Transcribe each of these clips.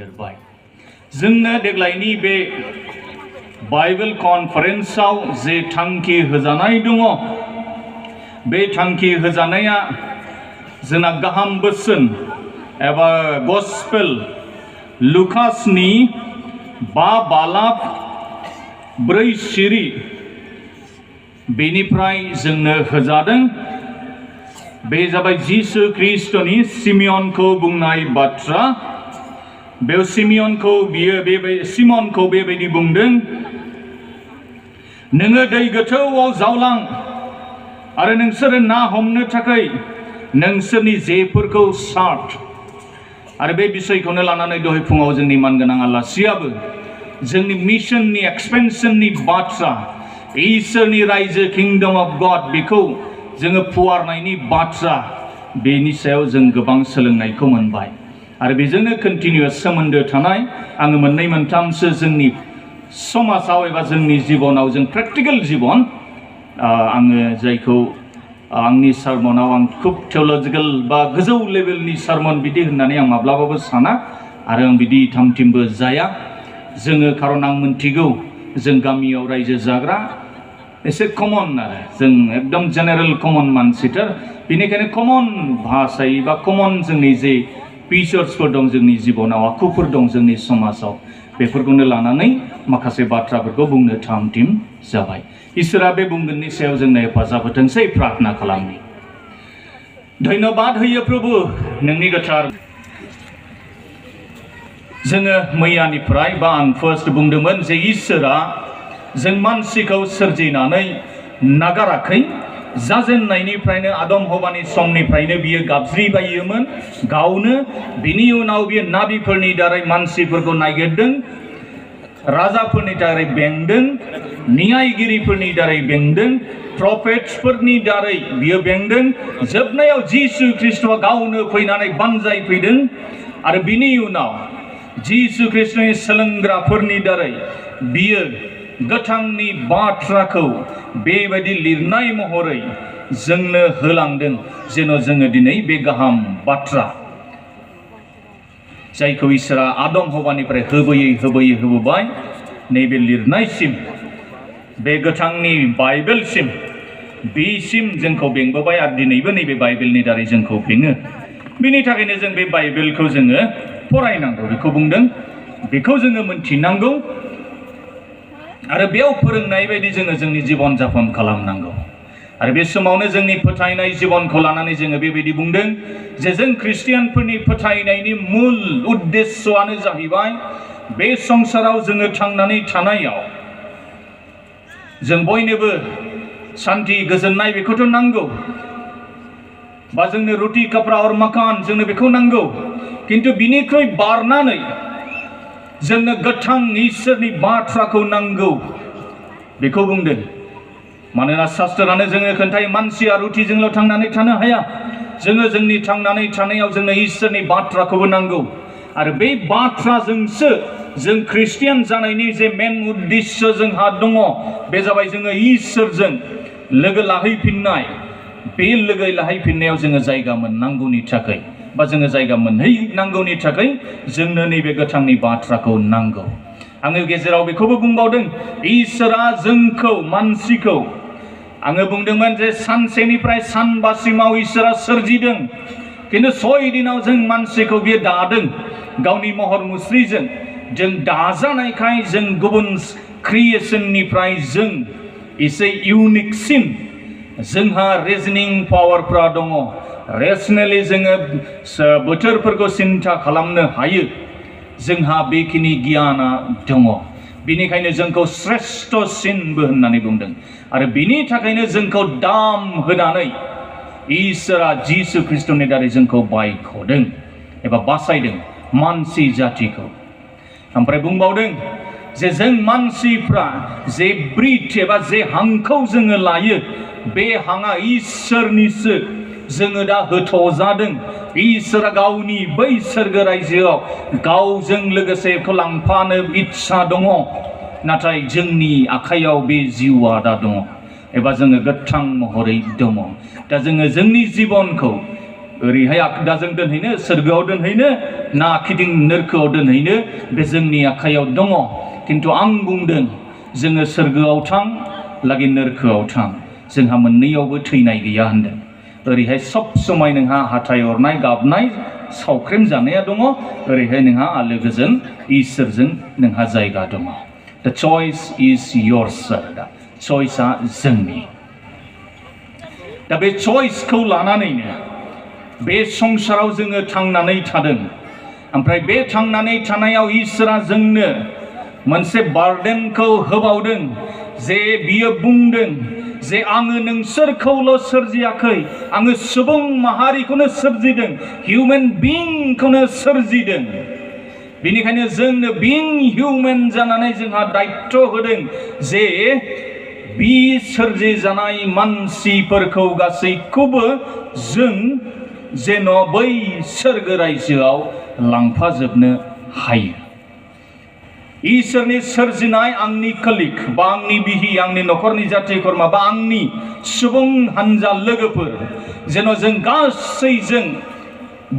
लिरबाय जोंनो देग्लायनि बे बाइबेल कनफारेन्सआव जे थांखि होजानाय दङ बे थांखि होजानाया जोंना गाहाम बोसोन एबा गस्पेल लुकासनि 5 बालाब 4 सिरि बेनिफ्राय जोंनो होजादों बे जाबाय जिसु ख्रीष्टनि सिमियनखौ बुंनाय बाथ्रा बे सिमियनखौ सिमनखौ बेबायदि बुंदों नोङो दै गोथौआव जावलां आरो नोंसोरो ना हमनो थाखाय नोंसोरनि जेफोरखौ सार्ट आरो बे बिषयखौनो लानानै दहाय फुङाव जोंनि मानगोनां आलासियाबो जोंनि मिशननि एक्सपेनसननि बाथ्रा इसोरनि रायजो किंडम अफ गड बेखौ जोङो फुवारनायनि बाथ्रा बेनि सायाव जों गोबां सोलोंनायखौ मोनबाय आरो बेजोंनो कन्टिनिउअस सोमोन्दो थानाय आङो मोननै मोनथामसो जोंनि समाजाव एबा जोंनि जिबनाव जों प्रेक्टिकल जिबन आङो जायखौ आंनि सारमनाव आं खुब थिय'लजिकेल बा गोजौ लेभेलनि सारमन बिदि होननानै आं माब्लाबाबो साना आरो आं बिदि थामथिमबो जाया जोङो खारन आं मोनथिगौ जों गामियाव रायजो जाग्रा एसे कमन आरो जों एकदम जेनेरेल कमन मानसिथार बेनिखायनो कमन भाषायै बा कमन जोंनि जे फिचार्सफोर दं जोंनि जिबनाव आखुफोर दं जोंनि समाजाव बेफोरखौनो लानानै माखासे बाथ्राफोरखौ बुंनो थामथिम जाबाय इसोरा बे बुंगोननि सायाव जोंनो हेफाजाब होथोंसै प्रार्थना खालामनि धन्यबाद होयो प्रभु नोंनि गोथार जोङो मैयानिफ्राय बा आं फार्स्ट बुंदोंमोन जे इसोरा जों मानसिखौ सोरजिनानै नागाराखै जाजेननायनिफ्रायनो आदम हवानि समनिफ्रायनो बियो गाबज्रिबायोमोन गावनो बिनि उनाव बियो नाबिफोरनि दारै मानसिफोरखौ नागिरदों राजाफोरनि दारै बेंदों न्यायगिरिफोरनि दारै बेंदों प्रफेट्सफोरनि दारै बियो बेंदों जोबनायाव जिसु ख्रीष्टआ गावनो फैनानै बानजायफैदों आरो बिनि उनाव जिसु ख्रीष्टनि सोलोंग्राफोरनि दारै बियो गोथांनि बाथ्राखौ बेबायदि लिरनाय महरै जोंनो होलांदों जेन' जोङो दिनै बे गाहाम बाथ्रा जायखौ इसोरा आदम हवानिफ्राय होबोबाय नैबे लिरनायसिम बे गोथांनि बाइबेलसिम बेसिम जोंखौ बेंबोबाय आरो दिनैबो नैबे बाइबेलनि दारै जोंखौ बेङो बिनि थाखायनो जों बे बाइबेलखौ जोङो फरायनांगौ बेखौ बुंदों बेखौ जोङो मोनथिनांगौ आरो बेयाव फोरोंनाय बायदि जोङो जोंनि जीवन जापन खालामनांगौ आरो बे समावनो जोंनि फोथायनाय जीवनखौ लानानै जोङो बेबायदि बुंदों जे जों ख्रिस्टियानफोरनि फोथायनायनि मुल उद्देश्यआनो जाहैबाय बे संसाराव जोङो थांनानै थानायाव जों बयनोबो शान्ति गोजोननाय बेखौथ' नांगौ बा जोंनो रुटि कपड़ा और मकान जोंनो बेखौ नांगौ किन्तु बिनिख्रुइ बारनानै जोंनो गोथां इसोरनि बाथ्राखौ नांगौ बेखौ बुंदों मानोना शास्त्रानो जोङो खोन्थायो मानसिया रुटिजोंल' थांनानै थानो हाया जोङो जोंनि थांनानै थानायाव जोंनो इसोरनि बाथ्राखौबो नांगौ आरो बे बाथ्राजोंसो जों ख्रिस्टियान जानायनि जे मेन उद्देश्य जोंहा दङ बे जाबाय जोङो इसोरजों लोगो लाहैफिननाय बे लोगो लाहैफिननायाव जोङो जायगा मोननांगौनि थाखाय बा जोङो जायगा मोनहैनांगौनि थाखाय जोंनो नैबे गोथांनि बाथ्राखौ नांगौ आङो गेजेराव बेखौबो बुंबावदों इसोरा जोंखौ मानसिखौ आङो बुंदोंमोन जे सानसेनिफ्राय सानबासिमाव इसोरा सोरजिदों किन्तु 6 दिनाव जों मानसिखौ बियो दादों गावनि महर मुस्रिजों जों दाजानायखाय जों गुबुन क्रिएशननिफ्राय जों एसे इउनिकसिन जोंहा रिजनिं पावारफ्रा दङ रेशनेलि जोङो बोथोरफोरखौ सिन्था खालामनो हायो जोंहा बेखिनि गियाना दङ बिनिखायनो जोंखौ श्रेष्ठसिनबो होननानै बुंदों आरो बिनि थाखायनो जोंखौ दाम होनानै इसोरा जिसु ख्रीष्टनि दारै जोंखौ बायख'दों एबा बासायदों मानसि जातिखौ ओमफ्राय बुंबावदों जे जों मानसिफ्रा जे ब्रिद एबा जे हांखौ जोङो लायो बे हाङा इसोरनिसो जोङो दा होथ'जादों इसोरा गावनि बै सोरगो रायजोआव गावजों लोगोसे बेखौ लांफानो इच्छा दङ नाथाय जोंनि आखायाव बे जिउआ दा दङ एबा जोङो गोथां महरै दङ दा जोङो जोंनि जिबनखौ ओरैहाय आगदाजों दोनहैनो सोरगोआव दोनहैनो ना आखिथिं नोरखोआव दोनहैनो बे जोंनि आखायाव दङ खिन्थु आं बुंदों जोङो सोरगोआव थां लागै नोरखोआव थां जोंहा मोननैयावबो थैनाय गैया होनदों ओरैहाय सब समाय नोंहा हाथाय अरनाय गाबनाय सावख्रेम जानाया दङ ओरैहाय नोंहा आलो गोजोन इसोरजों नोंहा जायगा दङ The choice is yours दा चॉइसआ जोंनि दा बे चॉइसखौ लानानैनो बे संसाराव जोङो थांनानै थादों ओमफ्राय बे थांनानै थानायाव इसोरा जोंनो मोनसे बार्डेनखौ होबावदों जे बियो बुंदों जे आङो नोंसोरखौल' सोरजियाखै आङो सुबुं माहारिखौनो सोरजिदों हिउमेन बिंखौनो सोरजिदों बेनिखायनो जोंनो बिं हिउमेन जानानै जोंहा दायित्व होदों जे बि सोरजिजानाय मानसिफोरखौ गासैखौबो जों जेन' बै सोरगो रायजोआव लांफाजोबनो हायो इसोरनि सोरजिनाय आंनि कलिग बा आंनि बिहि आंनि न'खरनि जाथि खुरमा बा आंनि सुबुं हानजा लोगोफोर जेन' जों गासैजों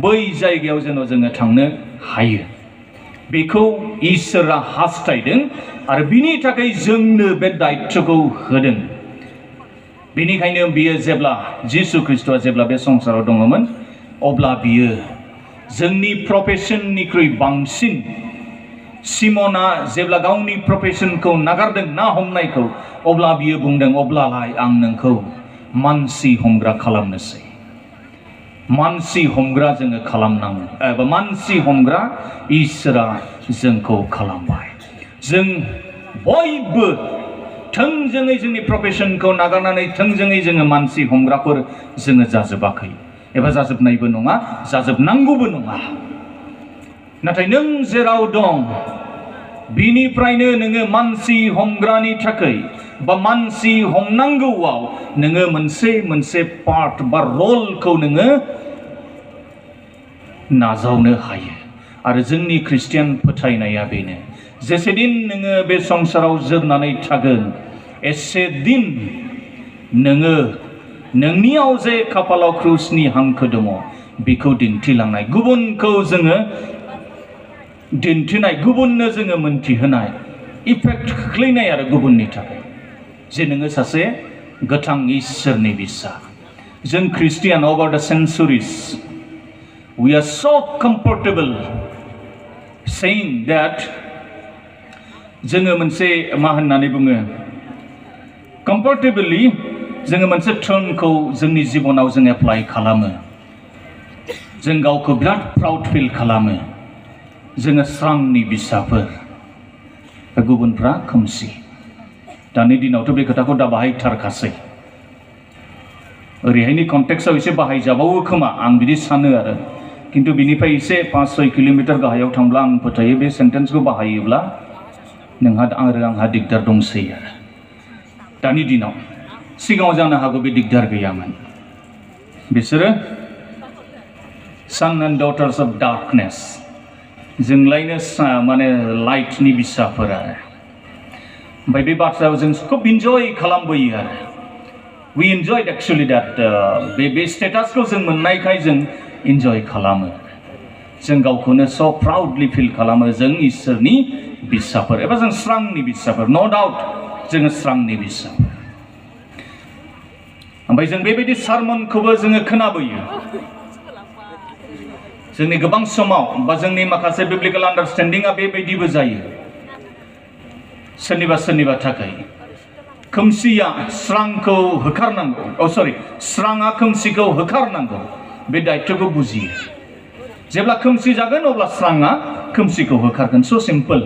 बै जायगायाव जेन' जोङो थांनो हायो बेखौ इसोरा हास्थायदों आरो बिनि थाखाय जोंनो बे दायित्वखौ होदों बेनिखायनो बियो जेब्ला जिसु ख्रिस्ट'आ जेब्ला बे संसाराव दङमोन अब्ला बियो जोंनि प्रफेशननिख्रुइ बांसिन सिमना जेब्ला गावनि प्रफेशनखौ नागारदों ना हमनायखौ अब्ला बियो बुंदों अब्लालाय आं नोंखौ मानसि हमग्रा खालामनोसै मानसि हमग्रा जोङो खालामनांगौ एबा मानसि हमग्रा इसोरा जोंखौ खालामबाय जों बयबो थोंजोङै जोंनि प्रफेशनखौ नागारनानै थोंजोङै जोङो मानसि हमग्राफोर जोङो जाजोबाखै एबा जाजोबनायबो नङा जाजोबनांगौबो नङा नाथाय नों जेराव दं बिनिफ्रायनो नोङो मानसि हमग्रानि थाखाय बा मानसि हमनांगौआव नोङो मोनसे पार्ट बा रलखौ नोङो नाजावनो हायो आरो जोंनि ख्रिस्टियान फोथायनाया बेनो जेसेदिन नोङो बे संसाराव जोरनानै थागोन एसे दिन नोङो नोंनियाव जे खाफालाव क्रुसनि हांखो दङ बेखौ दिन्थिलांनाय गुबुनखौ जोङो दिन्थिनाय गुबुननो जोङो मोनथिहोनाय इफेक्ट खोख्लैनाय आरो गुबुननि थाखाय जे नोङो सासे गोथां इसोरनि बिसा जों ख्रिस्टियान ओभार द sanctuaries we are so comfortable saying that जोङो मोनसे मा होननानै बुङो कम्फर्टेबली जोङो मोनसे टर्मखौ जोंनि जिबनाव जों एप्लाइ खालामो जों गावखौ बिराद प्राउड फिल खालामो जोङो स्रांनि बिसाफोर गुबुनफ्रा खोमसि दानि दिनावथ' बे खोथाखौ दा बाहायथारखासै ओरैहायनि कन्टेक्सआव एसे बाहायजाबावो खोमा आं बिदि सानो आरो किन्तु बिनिफ्राय एसे 5-6 किल'मिटार गाहायाव थांब्ला आं फोथायो बे सेन्टेन्सखौ बाहायोब्ला नोंहा आरो आंहा दिगदार दंसै आरो दानि दिनाव सिगाङाव जानो हागौ बे दिगदार गैयामोन बिसोरो सन एन्ड डटार्स अफ डार्कनेस जोंलायनो माने लाइटनि बिसाफोर आरो ओमफ्राय बे बाथ्रायाव जों खुब इन्जय खालामबोयो आरो वी एन्जयड एक्चुअलि दैट बे स्टेटासखौ जों मोननायखाय जों इन्जय खालामो जों गावखौनो स' प्राउडलि फिल खालामो जों इसोरनि बिसाफोर एबा जों स्रांनि बिसाफोर नो डाउट जोङो स्रांनि बिसाफोर ओमफ्राय जों बेबायदि सारमनखौबो जोङो खोनाबोयो जोंनि गोबां समाव बा जोंनि माखासे बिब्लिकेल आन्डारस्टेन्डिंआ बेबायदिबो जायो सोरनिबा थाखाय खोमसिया स्रांखौ होखारनांगौ स्रांआ खोमसिखौ होखारनांगौ बे दायित्वखौ बुजियो जेब्ला खोमसि जागोन अब्ला स्रांआ खोमसिखौ होखारगोन स' सिम्पल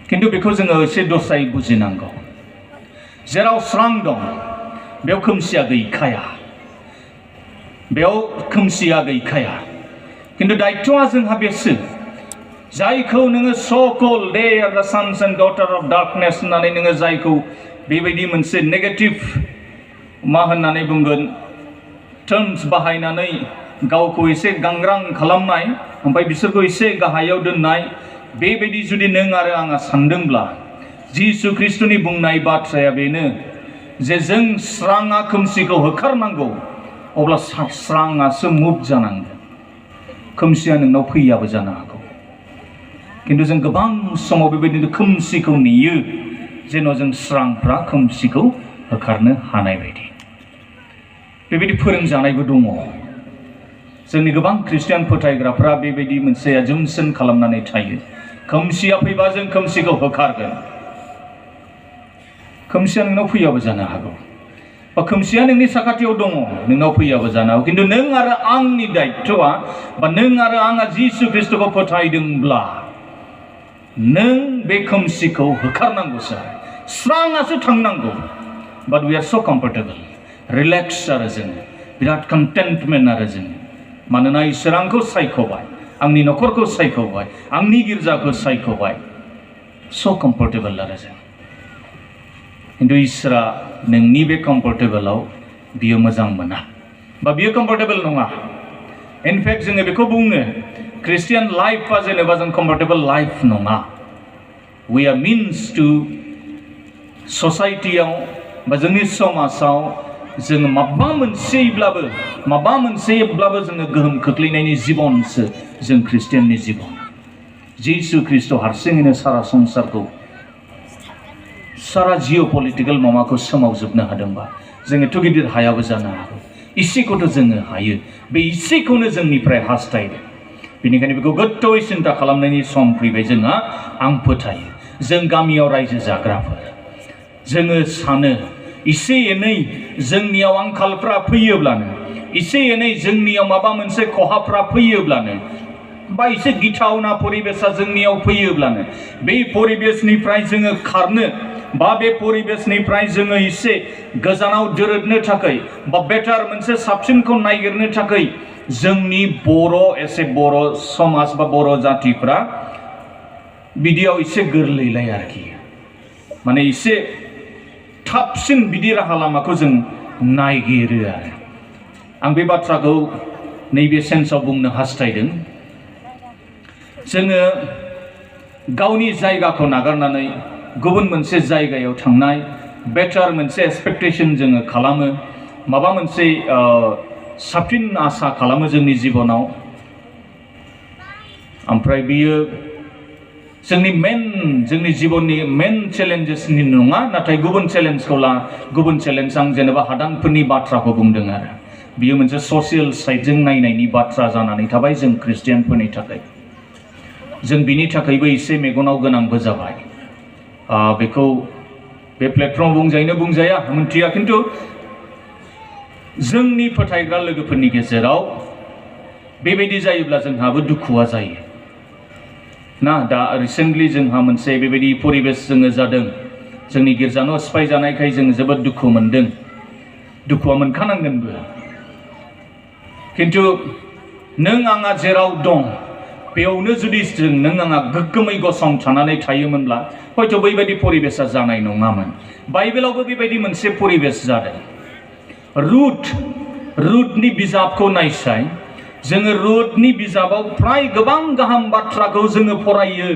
किन्तु बेखौ जोङो एसे दस्रायै बुजिनांगौ जेराव स्रां दं बेयाव खोमसिया गैखाया किन्तु दायित्वआ जोंहा बेसो जायखौ नोङो स'कल they are the sons and daughter of darkness होननानै नोङो जायखौ बेबायदि मोनसे नेगेटिभ मा होननानै बुंगोन टर्म्स बाहायनानै गावखौ एसे गांग्रां खालामनाय ओमफ्राय बिसोरखौ एसे गाहायाव दोननाय बेबायदि जुदि नों आरो आंहा सानदोंब्ला जिसु ख्रिस्ट'नि बुंनाय बाथ्राया बेनो जे जों स्रांआ खोमसिखौ होखारनांगौ अब्ला स्रांआसो मुभ जानांगोन खोमसिया नोंनाव फैयाबो जानो हागौ किन्तु जों गोबां समाव बेबायदिनो खोमसिखौ नेयो जेन' जों स्रांफ्रा खोमसिखौ होखारनो हानाय बायदि बेबायदि फोरोंजानायबो दङ जोंनि गोबां ख्रिस्टियान फोथायग्राफ्रा बेबायदि मोनसे एजाम्पसन खालामनानै थायो खोमसिया फैबा जों खोमसिखौ होखारगोन खोमसिया नोंनाव फैयाबो जानो हागौ बा खोमसिया नोंनि साखाथियाव दङ नोंनाव फैयाबो जानो हागौ किन्तु नों आरो आंनि दायित्वआ बा नों आरो आंहा जिसु ख्रिस्टखौ फोथायदोंब्ला नों बे खोमसिखौ होखारनांगौसो स्रांआसो थांनांगौ बाट we are so comfortable relax आरो जोङो बिराद कन्टेन्टमेन्ट आरो जोङो मानोना इसोर आंखौ सायख'बाय आंनि न'खरखौ सायख'बाय आंनि गिर्जाखौ सायख'बाय स' कम्फर्टेबल आरो जों किन्तु इसोरा नोंनि बे कम्फर्टेबलाव बियो मोजां मोना बा बियो कम्फर्टेबल नङा इनफेक्ट जोङो बेखौ बुङो ख्रिस्टियान लाइफआ जेनेबा जों कम्फर्टेबल लाइफ नङा वी आर मिन्स टु ससाइटियाव बा जोंनि समाजाव जोङो माबा मोनसेब्लाबो जोङो गोहोम खोख्लैनायनि जिबनसो जों ख्रिस्टियाननि जिबन जिसु ख्रिस्ट' हारसिङैनो सारा संसारखौ सारा जिअ'पलिटिकेल माबाखौ सोमावजोबनो हादोंबा जोङोथ' गिदिर हायाबो जानो हागौ इसेखौथ' जोङो हायो बे इसेखौनो जोंनिफ्राय हास्थायदों बेनिखायनो बेखौ गोथौयै सिन्था खालामनायनि सम फैबाय जोंहा आं फोथायो जों गामियाव रायजो जाग्राफोर जोङो सानो इसे एनै जोंनियाव आंखालफ्रा फैयोब्लानो इसे एनै जोंनियाव माबा मोनसे खहाफ्रा फैयोब्लानो बा इसे गिथावना परिबेसा जोंनियाव फैयोब्लानो बे परिबेसनिफ्राय जोङो खारनो बा बे परिबेसनिफ्राय जोङो इसे गोजानाव दोरोदनो थाखाय बा बेटार मोनसे साबसिनखौ नागिरनो थाखाय जोंनि बर' समाज बा बर' जातिफ्रा बिदियाव इसे गोरलैलाय आरोखि माने इसे थाबसिन बिदि राहा लामाखौ जों नागिरो आरो आं बे बाथ्राखौ नैबे सेन्सआव बुंनो हास्थायदों जोङो गावनि जायगाखौ नागारनानै गुबुन मोनसे जायगायाव थांनाय बेटार मोनसे एक्सपेक्टेशन जोङो खालामो माबा मोनसे साबसिन आसा खालामो जोंनि जिबनाव ओमफ्राय बियो जोंनि जिबननि मेन चेलेन्जेसनि नङा नाथाय गुबुन चेलेन्ज आं जेनेबा हादानफोरनि बाथ्राखौ बुंदों आरो बियो मोनसे ससियेल साइडजों नायनायनि बाथ्रा जानानै थाबाय जों ख्रिस्टियानफोरनि थाखाय जों बिनि थाखायबो एसे मेगनाव गोनांबो जाबाय बेखौ बे प्लेटफर्म बुंजाया मोनथिया किन्तु जोंनि फोथायग्रा लोगोफोरनि गेजेराव बेबायदि जायोब्ला जोंहाबो दुखुआ जायो ना दा रिसेन्टलि जोंहा मोनसे बेबायदि परिबेस जोङो जादों जोंनि गिर्जानो सिफाय जानायखाय जों जोबोद दुखु मोनदों दुखुआ मोनखानांगोनबो किन्तु नों आंहा जेराव दं बेयावनो जुदि नों आंहा गोग्गोमै गसंथानानै थायोमोनब्ला हयथ' बैबायदि परिबेसा जानाय नङामोन बाइबेलावबो बेबायदि मोनसे परिबेस जादों रुथनि बिजाबखौ नायसाय जोङो रुथनि बिजाबाव फ्राय गोबां गाहाम बाथ्राखौ जोङो फरायो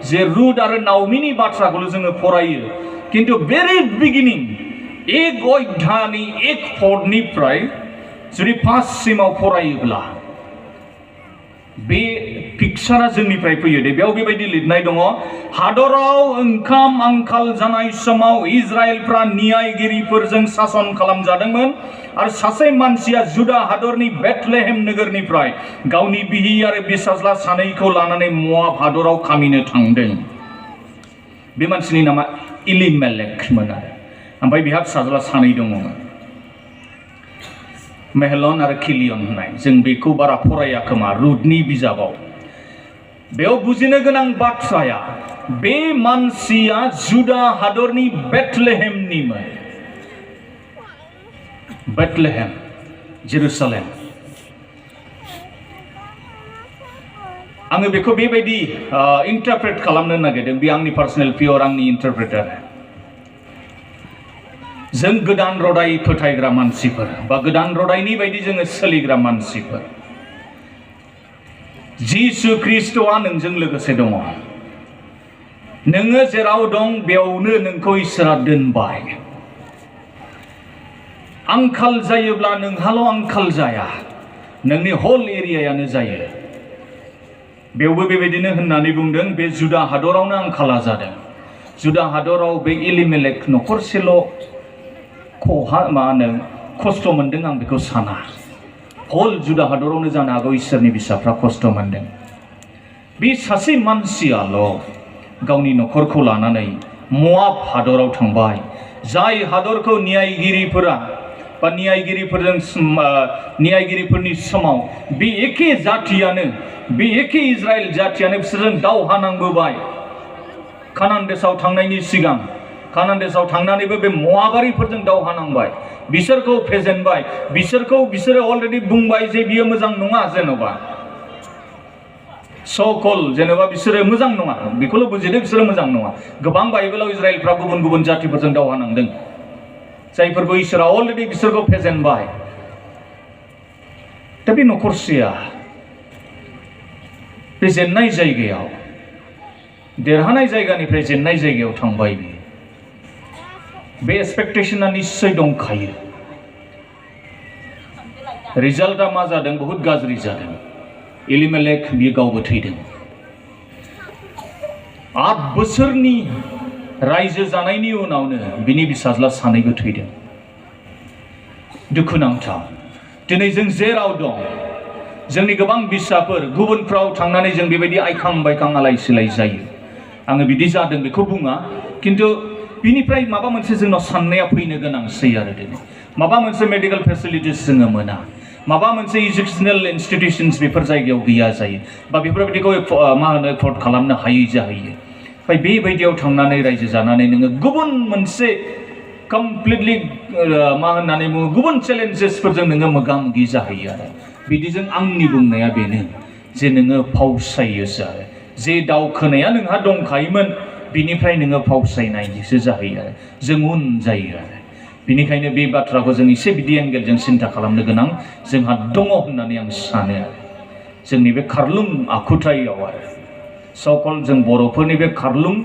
जे रुथ आरो नावमिनि बाथ्राखौल' जोङो फरायो किन्तु भेरि बिगिनिं एक अध्यायनि एक पदनिफ्राय जुदि 5 सिमाव फरायोब्ला बे पिक्चारा जोंनिफ्राय फैयो दे बेयाव बेबायदि लिरनाय दङ हादराव ओंखाम आंखाल जानाय समाव इजराइलफ्रा न्यायगिरिफोरजों शासन खालामजादोंमोन आरो सासे मानसिया जुदा हादरनि बेथलेहेम नोगोरनिफ्राय गावनि बिहि आरो बिसाज्ला सानैखौ लानानै मोआब हादराव खामिनो थांदों बे मानसिनि नामा इलिमेलेकमोन आरो ओमफ्राय बिहा फिसाज्ला सानै दङमोन मेहलन आरो किलियन होननाय जों बेखौ बारा फराया खोमा रुथनि बिजाबाव बेयाव बुजिनो गोनां बाथ्राया बे मानसिया जुदा हादरनि बेथलेहेमनिमोन बेथलेहेम जेरुसालेम आङो बेखौ बेबायदि इन्टारप्रेट खालामनो नागिरदों बे आंनि पार्सनेल पियर आंनि इन्टारप्रेटार जों गोदान रदाय फोथायग्रा मानसिफोर बा गोदान रदायनि बायदि जोङो सोलिग्रा मानसिफोर जिसु ख्रिस्ट'आ नोंजों लोगोसे दङ नोङो जेराव दं बेयावनो नोंखौ इसोरा दोनबाय आंखाल जायोब्ला नोंहाल' आंखाल जाया, नोंनि हल एरियायानो जायो। बेवबो बेबायदिनो होननानै बुंदों, बे जुदा हादरावनो आंखाला जादों। जुदा हादराव बे एलिमेलेक न'खरसेल' खस्थ' मोनदों आं बेखौ साना। हल जुदा हादरावनो जानो हागौ इसोरनि फिसाफ्रा खस्थ' मोनदों। बे सासे मानसियाल' गावनि न'खरखौ लानानै मोआब हादराव थांबाय, जाय हादरखौ न्यायगिरिफोरनि समाव बे एखे जातियानो, बे एखे इजराइल जातियानो बिसोरजों दावहा नांबोबाय। कानान देशआव थांनायनि सिगां कानान देशआव थांनानैबो बे मोआबारिफोरजों दावहा नांबाय, बिसोरखौ फेजेनबाय, बिसोरो अलरेडि बुंबाय जे बियो मोजां नङा, जेन'बा सकल जेनेबा बिसोरो मोजां नङा, बेखौल' बुजिदो बिसोरो मोजां नङा। गोबां बाइबेलाव इजराइलफ्रा गुबुन गुबुन जातिफोरजों दावहा नांदों, जायफोरखौ इसोरा अलरेडि बिसोरखौ फेजेनबाय। दा बे न'खरसेया बे जेननाय जायगायाव, देरहानाय जायगानिफ्राय जेननाय जायगायाव थांबाय। बे एक्सपेक्टेशना निश्चय दंखायो। रिजाल्टआ मा जादों? बहुद गाज्रि जादों। एलिमेलेक बियो गावबो थैदों। 8 बोसोरनि रायजो जानायनि उनावनो बिनि फिसाज्ला सानैबो थैदों। दुखुनांथाव। दिनै जों जेराव दं, जोंनि गोबां फिसाफोर गुबुनफ्राव थांनानै जों बेबायदि आइखां बायखां आलाय सिलाय जायो। आङो बिदि जादों बेखौ बुङा, किन्तु बिनिफ्राय माबा मोनसे जोंनाव साननाया फैनो गोनांसै आरो दिनै माबा मोनसे मेडिकेल फेसिलिटिस जोङो मोना, माबा मोनसे इडुकेसनेल इन्स्टिटिउशन्स बेफोर जायगायाव गैया जायो, बा बेफोरबायदिखौ एफर्ड खालामनो हायै जाहैयो। ओमफ्राय बेबायदियाव थांनानै रायजो जानानै नोङो गुबुन मोनसे कमप्लिटलि गुबुन चेलेन्जेसफोरजों नोङो मोगा मोगि जाहैयो आरो बिदिजों आंनि बुंनाया बेनो जे नोङो फावसायोसो आरो जे दावखोनाया नोंहा दंखायोमोन बिनिफ्राय नोङो फावसायनायसो जाहैयो आरो जों उन जायो आरो बिनिखायनो बे बाथ्राखौ जों एसे बिदि एंगेलजों सिन्था खालामनो गोनां जोंहा दङ होननानै आं सानो आरो जोंनि बे खारलुं आखुथायाव आरो सकल जों बर'फोरनि बे खारलुं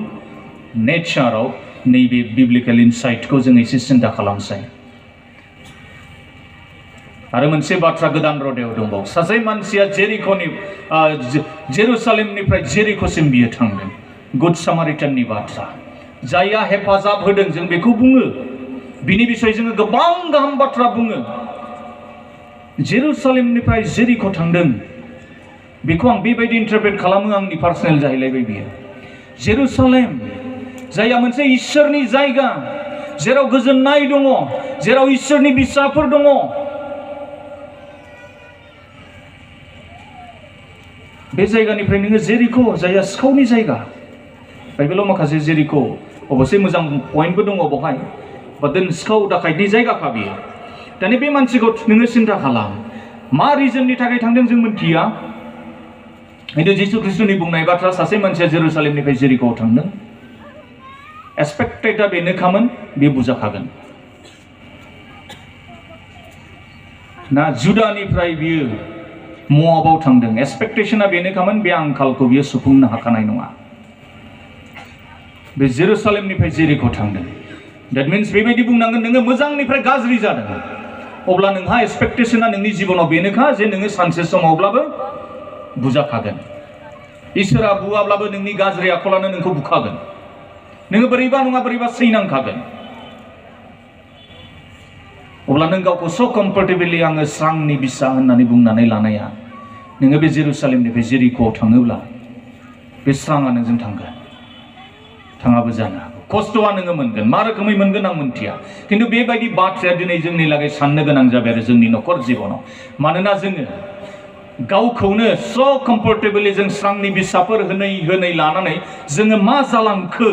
नेचाराव नैबे बिब्लिकेल इनसाइटखौ जों एसे सिन्था खालामसै। आरो मोनसे बाथ्रा गोदान रदायाव दंबावो, सासे मानसिया जेरुसालेमनिफ्राय जेरिख'सिम बियो थांदों। गुड सामारिटाननि बाथ्रा, जायहा हेफाजाब होदों जों बेखौ बुङो, बिनि बिसय जोङो गोबां गाहाम बाथ्रा बुङो। जेरुसालेमनिफ्राय जेरिख' थांदों, बेखौ आं बेबायदि इन्टारप्रेट खालामो, आंनि पार्सनेल जाहैलायबाय बियो। जेरुसालेम जायहा मोनसे इसोरनि जायगा, जेराव गोजोननाय दङ, जेराव इसोरनि बिसाफोर दङ, बे जायगानिफ्राय नोङो जेरिख' जायहा सिखावनि जायगा, बाइबेलाव माखासे जेरिख' अबसे मोजां पइन्टबो दङ बेवहाय, बादेन सिखाव दाखायतनि जायगाखा बियो। दानि बे मानसिखौ नोङो सिन्था खालाम, मा रिजननि थाखाय थांदों जों मिन्थिया, खिन्थु जिसु ख्रिस्टनि बुंनाय बाथ्रा सासे मानसिया जेरुसालेमनिफ्राय जेरिख'आव थांदों, एक्सपेक्टेडआ बेनोखामोन, बे बुजाखागोन ना। जुदानिफ्राय बियो मोआबाव थांदों, एक्सपेक्टेशना बेनोखामोन, बे आंखालखौ बियो सुफुंनो हाखानाय नङा। बे जेरुसालेमनिफ्राय जेरिख' थांदों, देट मिन्स बेबायदि बुंनांगोन नोङो मोजांनिफ्राय गाज्रि जादों, अब्ला नोंहा एक्सपेक्टेशना नोंनि जिबनाव बेनोखा जे नोङो सानसे समावब्लाबो बुजाखागोन। इसोरा बुवाब्लाबो नोंनि गाज्रि आखलानो नोंखौ बुखागोन, नोङो बोरैबा नङा बोरैबा सैनांखागोन। अब्ला नों गावखौ स' कम्फर्टेबलि आङो स्रांनि बिसा होननानै बुंनानै लानाया, नोङो बे जेरुसालेमनिफ्राय जेरिख'आव थाङोब्ला बे स्राङा नोंजों थांगोन, थाङाबो जानो हागौ, खस्थ'आ नोङो मोनगोन, मा रोखोमै मोनगोन आं मिन्थिया, खिन्थु बेबायदि बाथ्राया दिनै जोंनि लागै साननो गोनां जाबाय आरो जोंनि न'खर जिबनाव। मानोना जोङो गावखौनो स' कम्फर्टेबलि जों स्रांनि बिसाफोर होनै लानानै जोङो मा जालांखो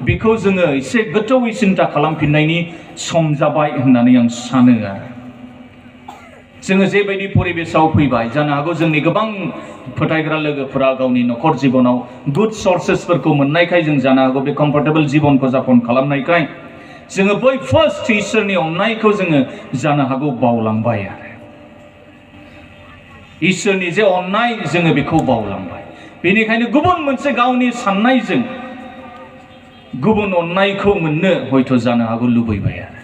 बेखौ जोङो एसे गोथौयै सिन्था खालामफिननायनि सम जाबाय होननानै आं सानो आरो जोङो जेबायदि परिबेसाव फैबाय, जानो हागौ जोंनि गोबां फोथायग्रा लोगोफोरा गावनि न'खर जिबनाव गुड सर्सेसफोरखौ मोननायखाय जों जानो हागौ बे कम्फर्टेबल जिबनखौ जापन खालामनायखाय जोङो बै फार्स्ट इसोरनि अननायखौ जोङो जानो हागौ बावलांबाय आरो इसोरनि जे अननाय जोङो बेखौ बावलांबाय। बेनिखायनो गुबुन मोनसे गावनि साननायजों गुबुन अननायखौ मोननो हयथ' जानो हागौ लुबैबाय आरो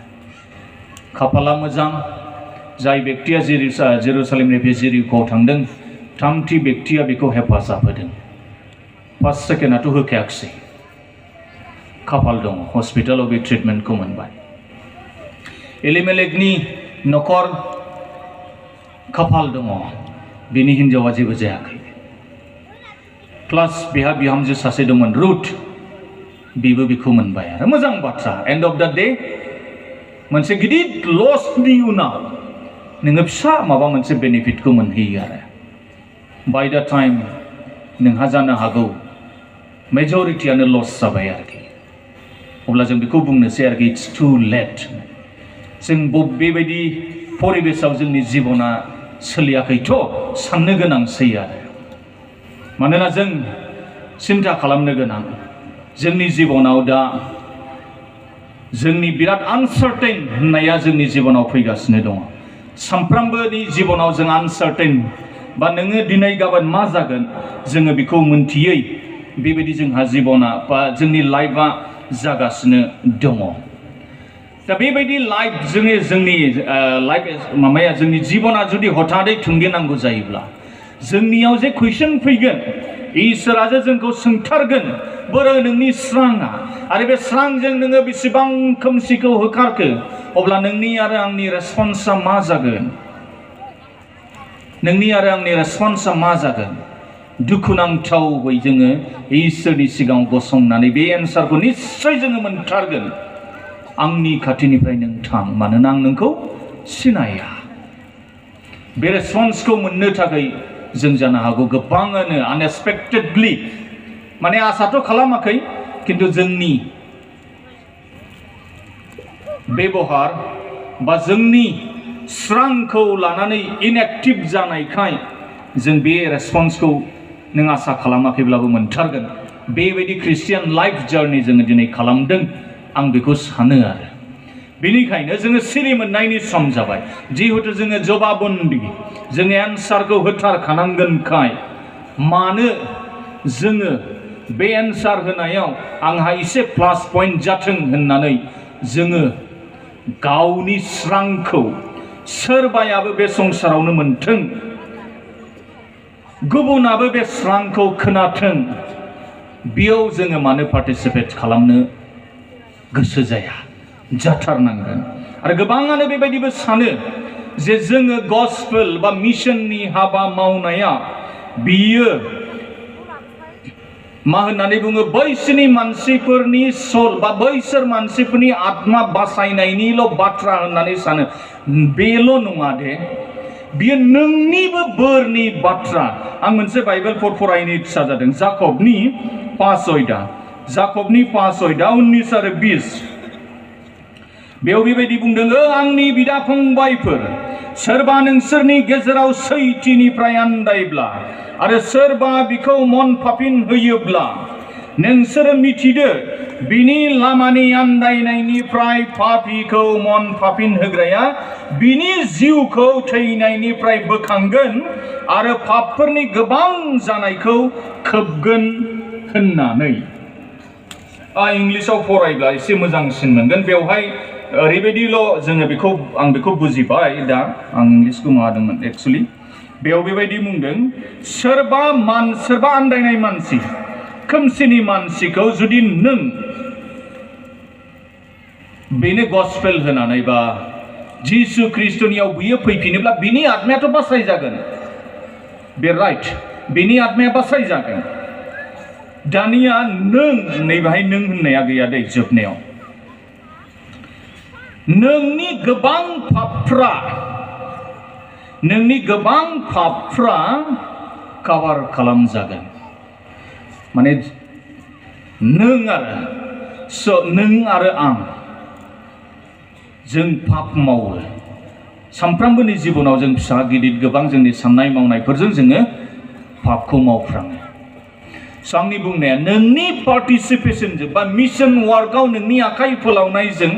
खाफाला मोजां जाय बेक्तिया जेरुसालेमनिफ्राय जेरिख'आव थांदों थामथि बेक्तिया बेखौ हेफाजाब होदों फार्स्ट सेकेन्डआथ' होखायाखिसै खाफाल दङ हस्पिटालाव बे ट्रिटमेन्टखौ मोनबाय एलिमेलेकनि न'खर खाफाल दङ बिनि हिन्जावा जेबो जायाखै प्लास बेहा बिहामजो सासे दंमोन रुथ बिबो बेखौ मोनबाय आरो मोजां बाथ्रा एन्ड अफ दा डे मोनसे गिदिर लसनि उनाव नोङो फिसा माबा मोनसे बेनिफिटखौ मोनहैयो आरो बाय दा टाइम नोंहा जानो हागौ मेजरिटियानो लस जाबाय आरोखि अब्ला जों बेखौ बुंनोसै आरोखि इट्स टु लेट जों बेबायदि परिबेसाव जोंनि जिबना सोलियाखैथ' साननो गोनांसै आरो मानोना जों सिन्था खालामनो गोनां जोंनि जिबनाव दा जोंनि बिराद आनसार्टेन होननाया जोंनि जिबनाव फैगासिनो दङ सानफ्रामबोनि जिबनाव जों आनसार्टेन बा नोङो दिनै गाबोन मा जागोन जोङो बेखौ मोनथियै बेबायदि जोंहा जिबना बा जोंनि लाइफआ जागासिनो दङ दा बेबायदि लाइफ जोंनि लाइफ माबाया जोंनि जिबना जुदि हथादै थुंगेनांगौ जायोब्ला जोंनियाव जे कुइसन फैगोन इसोरा जे जोंखौ सोंथारगोन बोरो नोंनि स्राङा आरो बे स्रांजों नोङो बेसेबां खोमसिखौ होखारखो अब्ला नोंनि आरो आंनि रेसपन्सआ मा जागोन नोंनि आरो आंनि रेसपन्सआ मा जागोन दुखुनांथावै जोङो इसोरनि सिगाङाव गसंनानै बे एन्सारखौ निस्सय जोङो मोनथारगोन आंनि खाथिनिफ्राय नों थां मानोना आं नोंखौ सिनाया बे रेसपन्सखौ मोननो थाखाय जों जानो हागौ गोबाङानो आनएक्सपेक्टेडलि माने आसाथ' खालामाखै किन्तु जोंनि बेबहार बा जोंनि स्रांखौ लानानै इनएक्टिभ जानायखाय जों बे रेसपन्सखौ नों आसा खालामाखैब्लाबो मोनथारगोन बेबायदि ख्रिस्टियान लाइफ जार्नि जोङो दिनै खालामदों आं बेखौ सानो आरो बेनिखायनो जोङो सिरि मोननायनि सम जाबाय जिहेतु जोङो जबाबन्दी जोङो एन्सारखौ होथारखानांगोनखाय मानो जोङो बे एन्सार होनायाव आंहा एसे प्लास पइन्ट जाथों होननानै जोङो गावनि स्रांखौ सोरबायाबो बे संसारावनो मोनथों गुबुनाबो बे स्रांखौ खोनाथों बेयाव जोङो मानो पार्टिसिपेट खालामनो गोसो जाया जाथारनांगोन आरो गोबाङानो बेबायदिबो सानो जे जोङो गस्पेल बा मिशननि हाबा मावनाया बियो मा होननानै बुङो बैसोरनि मानसिफोरनि सोल बा बैसोर मानसिफोरनि आत्मा बासायनायनिल' बाथ्रा होननानै सानो बेल' नङा दे बियो नोंनिबो बोरनि बाथ्रा आं मोनसे बाइबेलफोर फरायनो इच्छा जादों जाकबनि 5:19 आरो 20 बेयाव बेबायदि बुंदों आंनि बिदा फंबायफोर सोरबा नोंसोरनि गेजेराव सैथिनिफ्राय आन्दायब्ला आरो सोरबा बिखौ मन फाफिन होयोब्ला नोंसोरो मिथिदो बिनि लामानि आन्दायनायनिफ्राय पापीखौ मन फाफिन होग्राया बिनि जिउखौ थैनायनिफ्राय बोखांगोन आरो पापफोरनि गोबां जानायखौ खोबगोन होननानै इंलिसाव फरायब्ला एसे मोजांसिन मोनगोन बेवहाय ओरैबायदिल' जोङो आं बेखौ बुजिबाय दा आं इंलिसखौ मादोंमोन एक्चुअली बेयाव बेबायदि बुंदों सोरबा आन्दायनाय मानसि खोमसिनि मानसिखौ जुदि नों बेनो गस्पेल होनानै बा जिसु ख्रिस्टनियाव बियो फैफिनोब्ला बिनि आत्मायाथ' बासायजागोन बे राइट बिनि आत्माया बासायजागोन दानिया नों नैबाहाय नों होननाया गैया दै जोबनायाव नोंनि गोबां पापफ्रा कभार खालामजागोन माने नों आरो आं जों पाप मावो सानफ्रामबोनि जिबनाव जों फिसा गिदिर गोबां जोंनि साननाय मावनायफोरजों जोङो पापखौ मावफ्राङो आंनि बुंनाया नोंनि पार्टिसिपेशनजों बा मिशन वार्कआव नोंनि आखाइ फोलावनायजों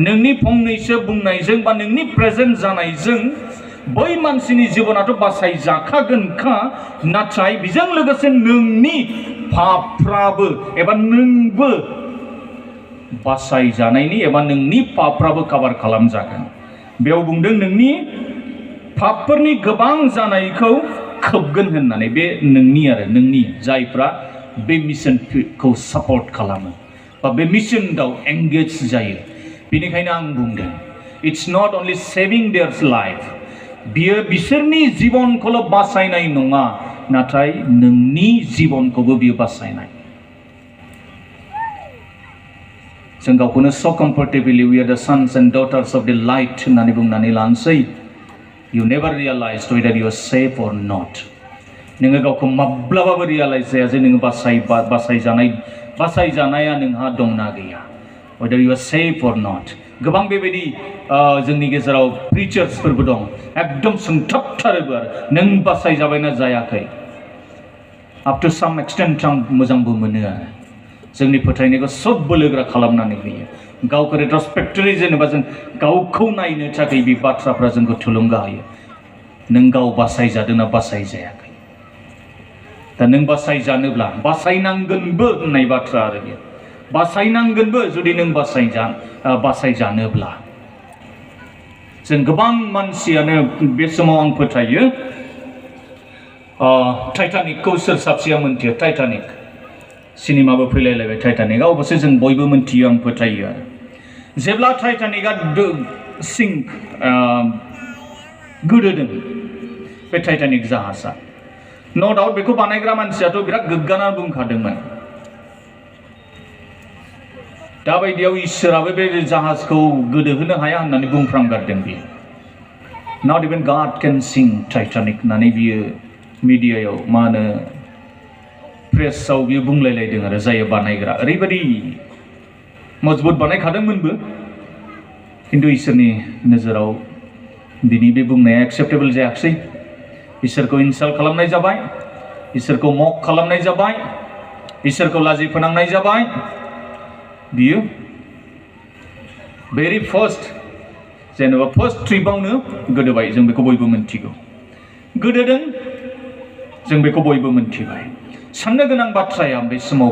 नोंनि फंनैसो बुंनायजों बा नोंनि प्रेजेन्ट जानायजों बै मानसिनि जिबनाथ' बासायजाखागोनखा नाथाय बेजों लोगोसे नोंनि पापफ्राबो एबा नोंबो बासायजानायनि एबा नोंनि पापफ्राबो कभार खालामजागोन बेयाव बुंदों नोंनि पापफोरनि गोबां जानायखौ खोबगोन होननानै बे नोंनि जायफ्रा बे मिशनखौ सापर्ट खालामो बा बे मिशनआव एंगेज जायो बेनिखायनो आं बुंदों it's not only saving their life बियो बिसोरनि जिबनखौल' बासायनाय नङा नाथाय नोंनि जिबनखौबो बियो बासायनाय जों गावखौनो स comfortably we R the sons and डटार्स of द लाइट होननानै बुंनानै लानोसै You never realized whether you are safe or not. नोङो गावखौ माब्लाबाबो रियलाइज जाया जे नोङो बासायजानाया नोंहा दंना गैया whether you are safe or not. गोबां बेबायदि जोंनि गेजेराव प्रिचार्सफोरबो दं एकदम सोंथाबथारोबो नों बासायजाबायना जायाखै up to some extent आं मोजांबो मोनो आरो जोंनि फोथायनायखौ सब बोलोग्रा खालामनानै होयो गावखौ रेट्रस्पेक्टिभलि जेनेबा जों गावखौ नायनो थाखाय बे बाथ्राफ्रा जोंखौ थुलुंगा होयो नों गाव बासायजादोंना बासायजायाखै दा नों बासायजानोब्ला बासायनांगोनबो होननाय बाथ्रा आरो बेयो बासायनांगोनबो जुदि नों बासायजानोब्ला जों गोबां मानसियानो बे समाव आं फोथायो टाइटानिकखौ सोर साबसेया मोनथियो टाइटानिक सिनेमाबो फैलायलायबाय टाइटानिकआ अबसे जों बयबो मोनथियो आं फोथायो आरो जेब्ला टाइटानिकआ गोदोदों बे टाइटानिक जाहाजा नो डाउट बेखौ बानायग्रा मानसियाथ' बिराद गोग्गाना बुंखादोंमोन दाबायदियाव इसोराबो बे जाहाजखौ गोदोहोनो हाया होननानै बुंफ्रांगारदों बियो नट इभेन गड केन सिं टाइटानिक होननानै बियो मिडियायाव मा होनो प्रेसआव बियो बुंलायलायदों आरो जाय बानायग्रा ओरैबायदि मजबुत बानायखादोंमोनबो खिन्थु इसोरनि नोजोराव बिनि बे बुंनाया एक्सेप्टेबल जायाखिसै इसोरखौ इनसाल्ट खालामनाय जाबाय इसोरखौ मक खालामनाय जाबाय इसोरखौ लाजि फोनांनाय जाबाय बियो भेरि फार्स्ट जेनेबा फार्स्ट ट्रिपआवनो गोदोबाय जों बेखौ बयबो मोनथिगौ गोदोदों जों बेखौ बयबो मोनथिबाय साननो गोनां बाथ्राया बे समाव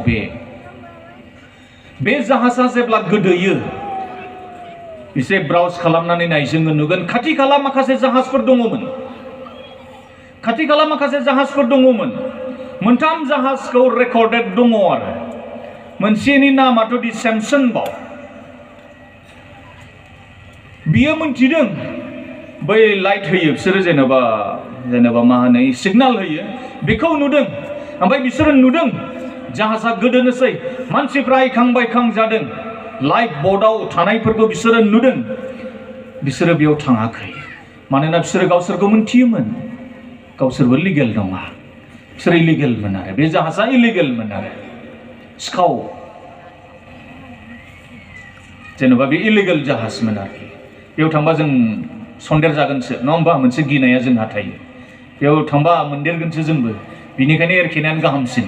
बे जाहाजा जेब्ला गोदोयो एसे ब्राउज खालामनानै नाय जोङो नुगोन खाथि खाला माखासे जाहाजफोर दङमोन मोनथाम जाहाजखौ रेकर्डेड दङ आरो मोनसेनि नामाथ' दि सैमसन बाव बियो मोनथिदों बै लाइट होयो बिसोरो जेनेबा मा होनो सिगनाल होयो बेखौ नुदों ओमफ्राय बिसोरो नुदों जाहाजा गोदोनोसै मानसिफ्रा आइखां बायखां जादों लाइफ बोटआव थानायफोरखौ बिसोरो नुदों बिसोरो बेयाव थाङाखै मानोना बिसोरो गावसोरखौ मोनथियोमोन गावसोरबो लिगेल नङा बिसोर इलिगेलमोन आरो बे जाहाजा इलिगेलमोन आरो सिखाव जेनेबा बे इलिगेल जाहाजमोन आरोखि बेयाव थांबा जों सन्देर जागोनसो नङा होमबा मोनसे गिनाया जोंहा थायो बेयाव थांबा मोनदेरगोनसो जोंबो बिनिखायनो एरखेनायानो गाहामसिन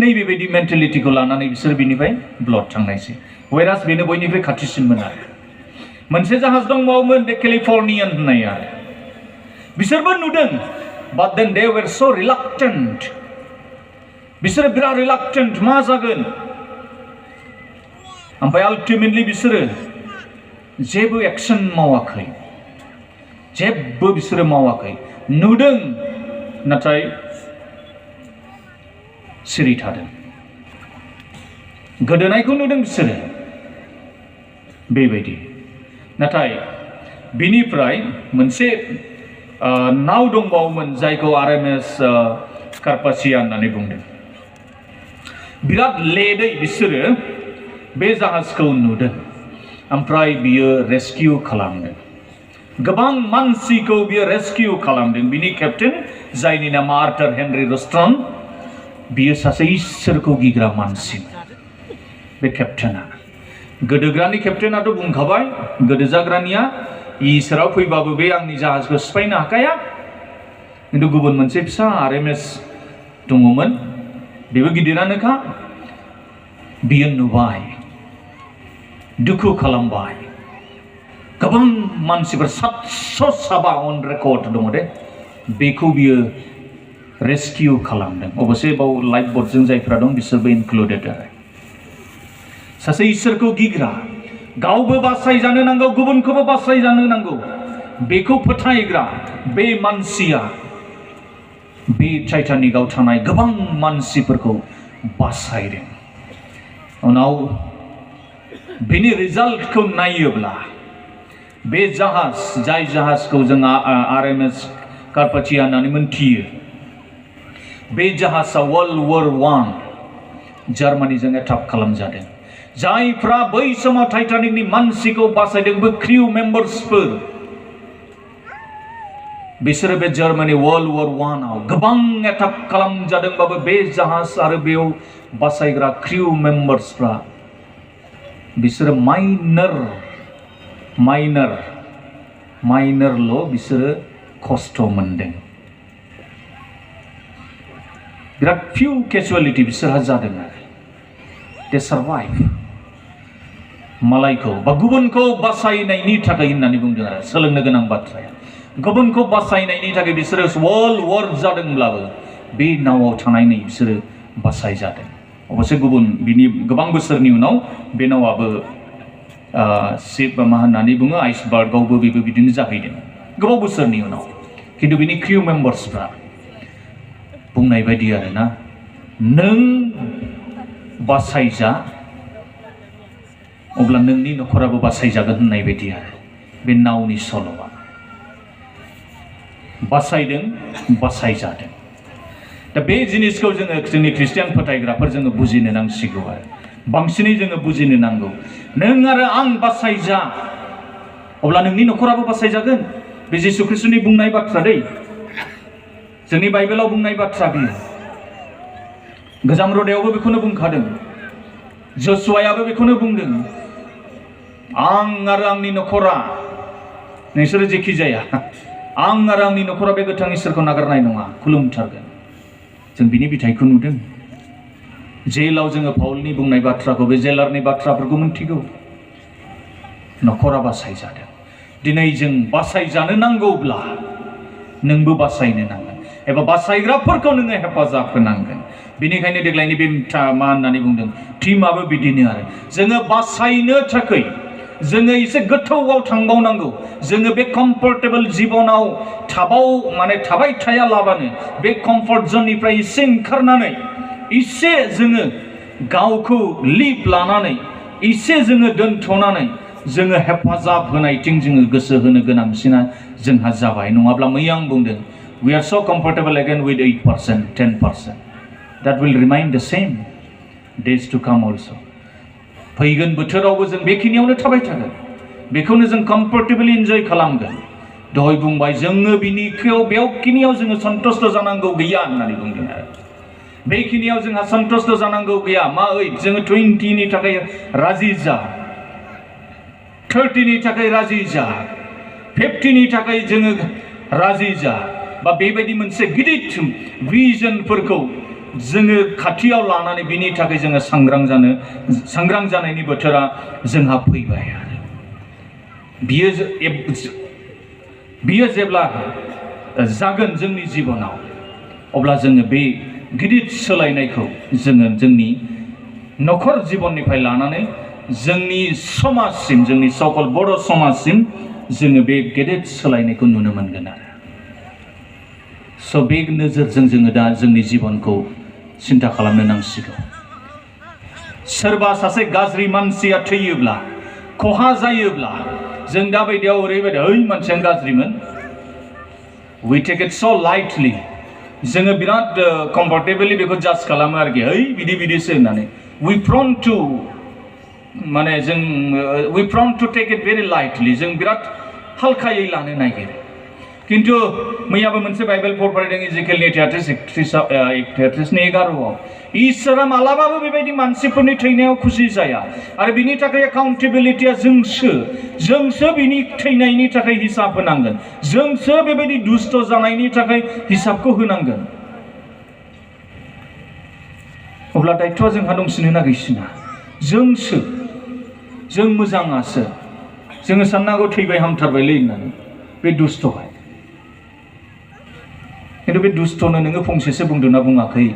नैबेबायदि मेन्टेलिटिखौ लानानै बिसोर बिनिफ्राय ब्लड थांनायसै वेरास बेनो बयनिफ्राय खाथिसिनमोन आरो मोनसे जाहाज दंबावोमोन बे केलिफर्नियान होननाय आरो बिसोरबो नुदों but then they were so reluctant बिसोरो बिराद रिलाक्टेन्ट मा जागोन ओमफ्राय आल्टिमेटलि बिसोरो जेबो एक्सन मावाखै बिसोरो मावाखै नुदों नाथाय सिरि थादों गोदोनायखौ नुदों बिसोरो बेबायदि नाथाय बिनिफ्राय मोनसे नाव दंबावोमोन जायखौ आरएमएस कार्पासिया होननानै बुंदों बिराद लेदै बिसोरो बे जाहाजखौ नुदों ओमफ्राय बियो रेस्किउ खालामदों गोबां मानसिखौ बियो रेस्किउ खालामदों बिनि केप्टेन जायनि नामा आर्थर हेनरी रस्ट्रन बियो सासे इसोरखौ गिग्रा मानसि बे केप्टेना गोदोग्रानि केप्टेनाथ' बुंखाबाय गोदोजाग्रानिया इसोराव फैबाबो बे आंनि जाहाजखौ सिफायनो हाखाया खिन्थु गुबुन मोनसे फिसा आरएमएस दङमोन बेबो गिदिरानोखा बियो नुबाय दुखु खालामबाय गोबां मानसिफोर 707 अन रेकर्ड दङ दे बेखौ बियो रेस्किउ खालामदों अबसे बाव लाइफ बोटजों जायफ्रा दं बिसोरबो इनक्लुडेड आरो सासे इसोरखौ गिग्रा गावबो बासायजानो नांगौ गुबुनखौबो बासायजानो नांगौ बेखौ फोथायग्रा बे मानसिया बे टाइटानिकआव थानाय गोबां मानसिफोरखौ बासायदों। उनाव बेनि रिजाल्टखौ नायोब्ला बे जाहाज जाय जाहाजखौ जों RMS कारपाथिया होननानै मोनथियो बे जाहाजा वर्ल्ड वार I जार्मानिजों एटाक खालामजादों। जायफ्रा बै समाव टाइटानिकनि मानसिखौ बासायदों बे क्रिउ मेम्बार्सफोर बिसोरो बे जार्मानि वर्ल्ड वार I आव गोबां एटाक खालामजादोंबाबो बे जाहाज आरो बेयाव बासायग्रा क्रिउ मेम्बार्सफ्रा बिसोरो माइनरल' बिसोरो खस्थ' मोनदों। बिराद फिउ केजुवेलिटि बिसोरहा जादों आरो दे सारभाइभ। मालायखौ बा गुबुनखौ बासायनायनि थाखाय होननानै बुंदों आरो सोलोंनो गोनां बाथ्राया गुबुनखौ बासायनायनि थाखाय बिसोरो वर्ल्ड वार जादोंब्लाबो बे नावआव थानायनि बिसोरो बासायजादों। अबसे गुबुन बिनि गोबां बोसोरनि उनाव बे नावाबो मा होननानै बुङो आइसबार्गआवबो बेबो बिदिनो जाहैदों गोबाव बोसोरनि उनाव। खिन्थु बिनि क्रिउ मेम्बार्सफ्रा बुंनाय बायदि आरोना नों बासायजा अब्ला नोंनि न'खराबो बासायजागोन होननाय बायदि आरो बे नावनि सल'आ बासायदों बासायजादों। दा बे जिनिसखौ जोङो जोंनि ख्रिस्टियान फोथायग्राफोर जोङो बुजिनो नांसिगौ आरो बांसिनै जोङो बुजिनो नांगौ। नों आरो आं बासायजा अब्ला नोंनि न'खराबो बासायजागोन। बे जिसु ख्रिस्टनि बुंनाय बाथ्रा दै जोंनि बाइबेलाव बुंनाय बाथ्रा बियो। गोजाम रदायावबो बेखौनो बुंखादों जसुवायाबो बेखौनो बुंदों आं आरो आंनि न'खरा नोंसोरो जेखि जाया आं आरो आंनि न'खरा बे गोथां इसोरखौ नागारनाय नङा खुलुमथारगोन। जों बिनि बिथाइखौ नुदों। जेलाव जोङो पाउलनि बुंनाय बाथ्राखौ बे जेलारनि बाथ्राफोरखौ मिथिगौ। न'खरा बासायजादों। दिनै जों बासायजानो नांगौब्ला नोंबो बासायनो नांगोन एबा बासायग्राफोरखौ नोङो हेफाजाब होनांगोन। बेनिखायनो देग्लायनि बे मा होननानै बुंदों टीमाबो बिदिनो आरो जोङो बासायनो थाखाय जोङो एसे गोथौआव थांबावनांगौ। जोङो बे कम्फर्टेबल जिबनाव थाबाय थायालाबानो बे कम्फर्ट जननिफ्राय एसे ओंखारनानै एसे जोङो गावखौ लिप लानानै एसे जोङो दोनथ'नानै जोङो हेफाजाब होनायथिं जोङो गोसो होनो गोनांसिना जोंहा जाबाय। नङाब्ला मैया आं बुंदों we are so comfortable again with 8%, 10%. That will remain the same days to come also. फैगोन बोथोरावबो जों बेखिनियावनो थाबाय थागोन। बेखौनो जों कम्फर्टेबली एन्जय खालामगोन। दहाय बुंबाय जोङो बेखिनियाव जोङो सन्तुष्ट जानांगौ गैया होननानै बुंदों आरो बेखिनियाव जोंहा सन्तुष्ट जानांगौ गैया। मा जोङो 20नि थाखाय राजि जा 30नि थाखाय राजि जा 50नि थाखाय जोङो राजि जा बा बेबायदि मोनसे गिदिर भिजनफोरखौ जोङो खाथियाव लानानै बिनि थाखाय जोङो सांग्रां जानायनि बोथोरा जोंहा फैबाय आरो बियो जेब्ला जागोन जोंनि जिबनाव अब्ला जोङो बे गिदिर सोलायनायखौ जोङो जोंनि न'खर जिबननिफ्राय लानानै जोंनि समाजसिम जोंनि सकल बर' समाजसिम जोङो बे गेदेर सोलायनायखौ नुनो मोनगोन आरो स' बे नोजोरजों जोङो दा जोंनि जिबनखौ सिन्था खालामनो नांसिगौ। सोरबा सासे गाज्रि मानसिया थैयोब्ला खहा जायोब्ला जों दा बायदियाव ओरैबायदि मानसियानो गाज्रिमोन we take it so lightly जोङो बिराद कम्फर्टेबली बेखौ जाज खालामो आरोखि बिदिसो होननानै we prone to take it very lightly जों बिराद हालखायै लानो नागिरो। किन्तु मैयाबो मोनसे बाइबेल फरायदों इजिकेलनि 33:11 इसोरा मालाबाबो बेबायदि मानसिफोरनि थैनायाव खुसि जाया आरो बिनि थाखाय एकाउन्टेबिलिटिया जोंसो बिनि थैनायनि थाखाय हिसाब होनांगोन। जोंसो बेबायदि दुष्ट जानायनि थाखाय हिसाबखौ होनांगोन। अब्ला दायथ'आ जोंहा दंसिनो ना गैसिना? जों मोजाङासो जोङो साननांगौ थैबाय हामथारबायलै होननानै बे दुष्टहाय। किन्तु बे दुष्टनो नोङो फंसेसो बुंदोंना बुङाखै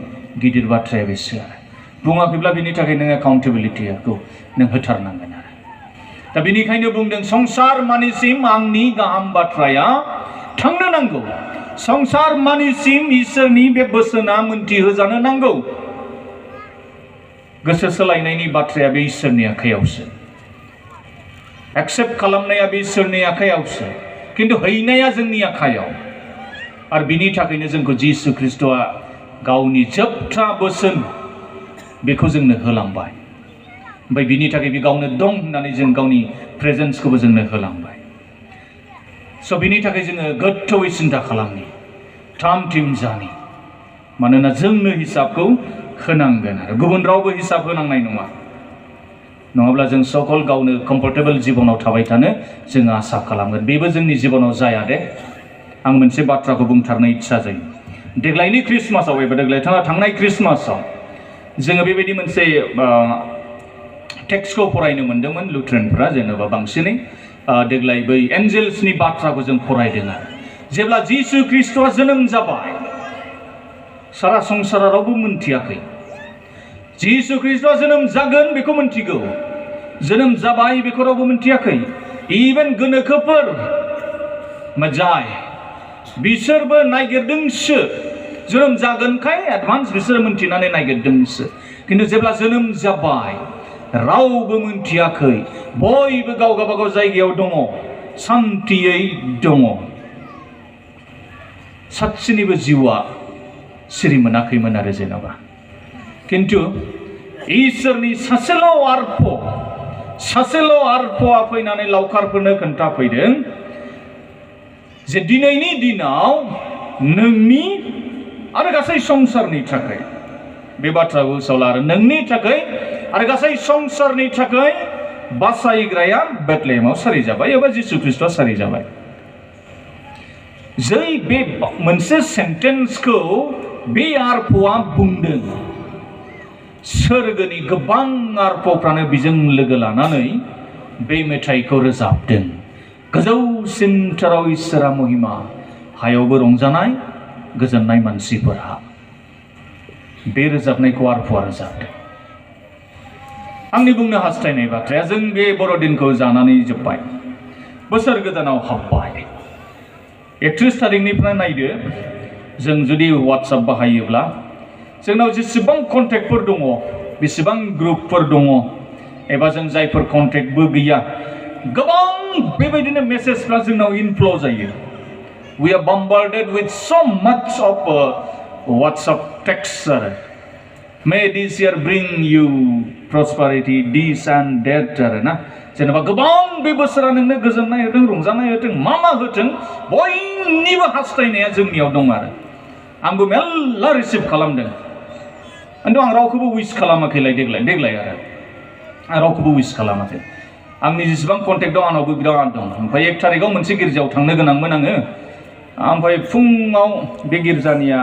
गिदिर बाथ्राया बेसो आरो बुङाखैब्ला बिनि थाखाय नों एकाउन्टेबिलिटिखौ नों होथारनांगोन आरो दा बेनिखायनो बुंदों संसार मानिसिम आंनि गाहाम बाथ्राया थांनो नांगौ संसार मानिसिम इसोरनि बे बोसोना मोनथिहोजानो नांगौ गोसो सोलायनायनि बाथ्राया बे इसोरनि आखायावसो एक्सेप्ट खालामनाया बे इसोरनि आखायावसो किन्तु हैनाया जोंनि आखायाव आरो बिनि थाखायनो जोंखौ जिसु ख्रीष्टआ गावनि जोबथा बोसोन बेखौ जोंनो होलांबाय ओमफ्राय बिनि थाखाय बे गावनो दं होननानै जों गावनि प्रेजेन्सखौबो जोंनो होलांबाय स' बिनि थाखाय जोङो गोथौयै सिन्था खालामनि थाम थिम जानि मानोना जोंनो हिसाबखौ होनांगोन आरो गुबुन रावबो हिसाब होनांनाय नङा नङाब्ला जों सकल गावनो कम्फर्टेबल जिबनाव थाबाय थानो जों आसा खालामगोन बेबो जोंनि जिबनाव जाया दे आं मोनसे बाथ्राखौ बुंथारनो इच्छा जायो देग्लायनि ख्रिस्टमासाव एबा देग्लाय थांनाय ख्रिस्टमासाव जोङो बेबायदि मोनसे टेक्स्टखौ फरायनो मोन्दोंमोन लुथेरानफोरा जेनेबा बांसिनै देग्लाय बै एन्जेल्सनि बाथ्राखौ जों फरायदों आरो जेब्ला जिसु ख्रीष्टआ जोनोम जाबाय सारा संसारा रावबो मोनथियाखै जिसु ख्रीष्टआ जोनोम जागोन बेखौ मोनथिगौ जोनोम जाबाय बेखौ रावबो मोनथियाखै इभेन गोनोखोफोर जाय बिसोरबो नायगिरदोंसो जोनोम जागोनखाय एडभान्स बिसोर मोनथिनानै नायगिरदोंसो किन्तु जेब्ला जोनोम जाबाय रावबो मोनथियाखै बयबो गाव गावबागाव जायगायाव दङ सान्थियै दङ सासेनिबो जिउआ सिरि मोनाखैमोन आरो जेनेबा किन्तु इसोरनि सासेल' आरफ'आ फैनानै लावखारफोरनो खोन्थाफैदों जे दिनैनि दिनाव नोंनि आरो गासै संसारनि थाखाय बे बाथ्राखौ गोसोआव ला आरो नोंनि थाखाय आरो गासै संसारनि थाखाय बासायग्राया बेथलेहेमाव सारिजाबाय एबा जिसु ख्रीष्टआ सारिजाबाय जै बे मोनसे सेन्टेन्सखौ बे आरफ'आ बुंदों सोरगोनि गोबां आरफ'फ्रानो बिजों लोगो लानानै बे मेथाइखौ रोजाबदों गोजौसिनथाराव इसोरा महिमा हायावबो रंजानाय गोजोननाय मानसिफोरहा बे रोजाबनायखौ आरफ'आ रोजाबदों आंनि बुंनो हास्थायनाय बाथ्राया जों बे बर'दिनखौ जानानै जोब्बाय बोसोर गोदानाव हाबबाय 31 थारिखनिफ्राय नायदो जों जुदि वाट्सएप बाहायोब्ला जोंनाव जेसेबां कन्टेक्टफोर दङ बेसेबां ग्रुपफोर दङ एबा जों जायफोर कन्टेक्टबो गैया गोबां बेबायदिनो मेसेजफ्रा जोंनाव इनफ्ल' जायो we are bombarded with so much of WhatsApp texts may this year bring you prosperity this and that ना जेनेबा गोबां बे बोसोरा नोंनो गोजोननाय होथों रंजानाय होथों मा होथों बयनिबो हास्थायनाया जोंनियाव दं आरो आंबो मेल्ला रिसिभ खालामदों खिन्थु आं रावखौबो उइस खालामाखैलाय देग्लाय आरो आं रावखौबो उइस खालामाखै आंनि जेसेबां कन्टेक्ट दं आंनावबो बिराद दं ओमफ्राय 1 थारिखआव मोनसे गिर्जायाव थांनो गोनांमोन आङो ओमफ्राय फुङाव बे गिर्जानिया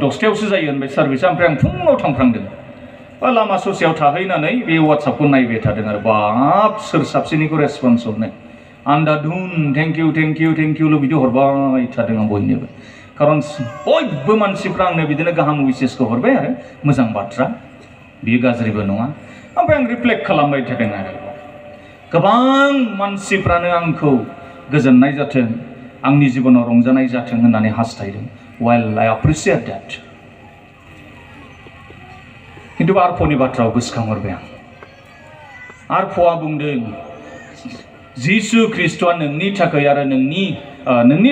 10थायावसो जायो होनबाय सार्भिसा ओमफ्राय आं फुङाव थांफ्रांदों लामा ससेयाव थाहैनानै बे वाट्सएपखौ नायबाय थादों आरो बाब सोर साबसिननिखौ रेसपन्स हरनो आन्दाधुन थेंक इउल' बिदि हरबाय थादों आं बयनोबो खारन बयबो मानसिफ्रा आंनो बिदिनो गाहाम उइसेसखौ हरबाय आरो मोजां बाथ्रा बियो गाज्रिबो नङा ओमफ्राय आं रिफ्लेक्ट खालामबाय थादों आरो गोबां मानसिफ्रानो आंखौ गोजोननाय जाथों आंनि जिबनाव रंजानाय जाथों होननानै हास्थायदों वेल आइ एप्रिशिएट दैट किन्तु आरफ'नि बाथ्राखौ गोसोखांहरबाय आं आरफ'आ बुंदों जिसु ख्रीष्टआ नोंनि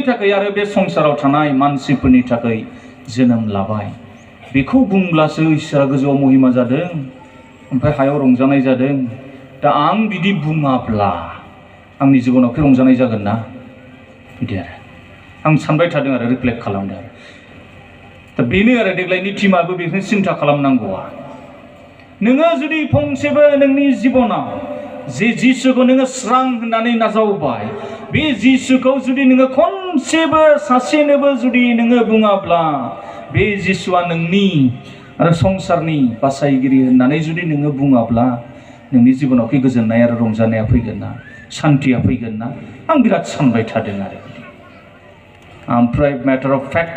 थाखाय आरो बे संसाराव थानाय मानसिफोरनि थाखाय जोनोम लाबाय बेखौ बुंब्लासो इसोरा गोजौआव महिमा जादों ओमफ्राय हायाव रंजानाय जादों दा आं बिदि बुङाब्ला आंनि जिबनाव रंजानाय जागोन ना बिदि आरो आं सानबाय थादों आरो रिफ्लेक्ट खालामदों आरो दा बेनो आरो देग्लायनि टिमाबो बेखौनो सिन्था खालामनांगौआ नोङो जुदि फंसेबो नोंनि जिबनाव जे जिसुखौ नोङो स्रां होननानै नाजावबाय बे जिसुखौ जुदि नोङो खनसेबो सासेनोबो जुदि नोङो बुङाब्ला बे जिसुआ नोंनि आरो संसारनि बासायगिरि होननानै जुदि नोङो बुङाब्ला नोंनि जिबनाव गोजोननाय आरो रंजानाया फैगोन ना सान्थिया फैगोन ना आं बिराद सानबाय थादों आरो ओमफ्राय मेटार अफ फेक्ट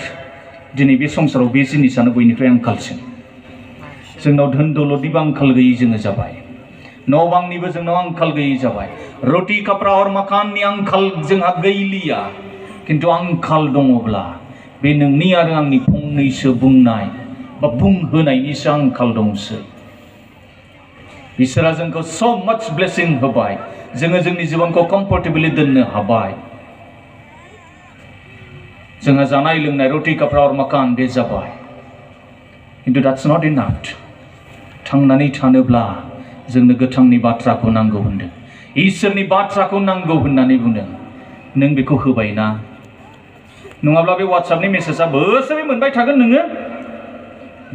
दिनै बे संसाराव बे जिनिसानो बयनिफ्राय आंखालसिन जोंनाव धोन दौलतनिबो आंखाल गैयै जोङो जाबाय न' बांनिबो जोंनाव आंखाल गैयै जाबाय रोटी कपड़ा और मकाननि आंखाल जोंहा गैलिया किन्तु आंखाल दङब्ला बे नोंनि आरो आंनि फंनैसो बुंनाय बा बुंहोनायनिसो आंखाल दंसै इसोरा जोंखौ so much blessing होबाय जोङो जोंनि जिबनखौ कम्फर्टेबली दोननो हाबाय जोंहा जानाय लोंनाय रोटी कपड़ा और मकान बे जाबाय किन्तु that's not enough थांनानै थानोब्ला जोंनो गोथांनि बाथ्राखौ नांगौ होनदों इसोरनि बाथ्राखौ नांगौ होननानै बुंदों नों बेखौ होबायना नङाब्ला बे WhatsAppनि मेसेजआ बोसोरै मोनबाय थागोन नोङो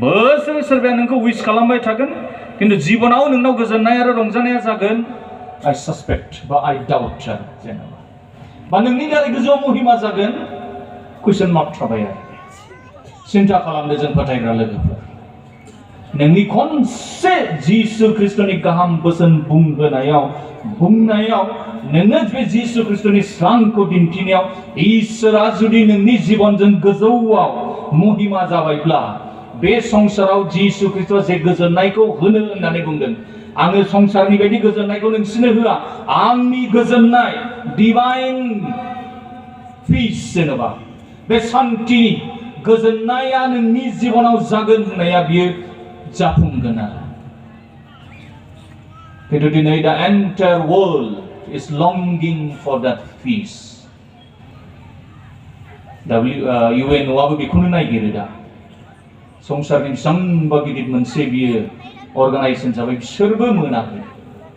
बोसोरै सोरबाया नोंखौ विश खालामबाय थागोन किन्तु जिबनाव नोंनाव गोजोननाय आरो रंजानाया जागोन I suspect बा I doubt जेनेबा बा नोंनि दारै गोजौआव महिमा जागोन कुइसन मार्क थाबाय आरो सिन्था खालामदो जों फोथायग्रा लोगोफोर नोंनि खनसे जिसु ख्रीष्टनि गाहाम बोसोन बुंनायाव नोङो बे जिसु ख्रीष्टनि स्रांखौ दिन्थिनायाव इसोरा जुदि नोंनि जिबनजों गोजौआव महिमा जाबायब्ला बे संसाराव जिसु ख्रीष्टआ जे गोजोननायखौ होनो होननानै बुंदों आङो संसारनि बायदि गोजोननायखौ नोंसिनो होआ आंनि गोजोननाय डिवाइन पिस जेनेबा बे शान्ति गोजोननाया नोंनि जिबनाव जागोन होननाया बियो जाफुंगोन आरो किन्तु दिनै दा entire world is longing for that peace UNOआबो बेखौनो नागिरो दा संसारनि बेसेबांबा गिदिर मोनसे बियो अर्गानाइजेसन जाबाय बिसोरबो मोनाखै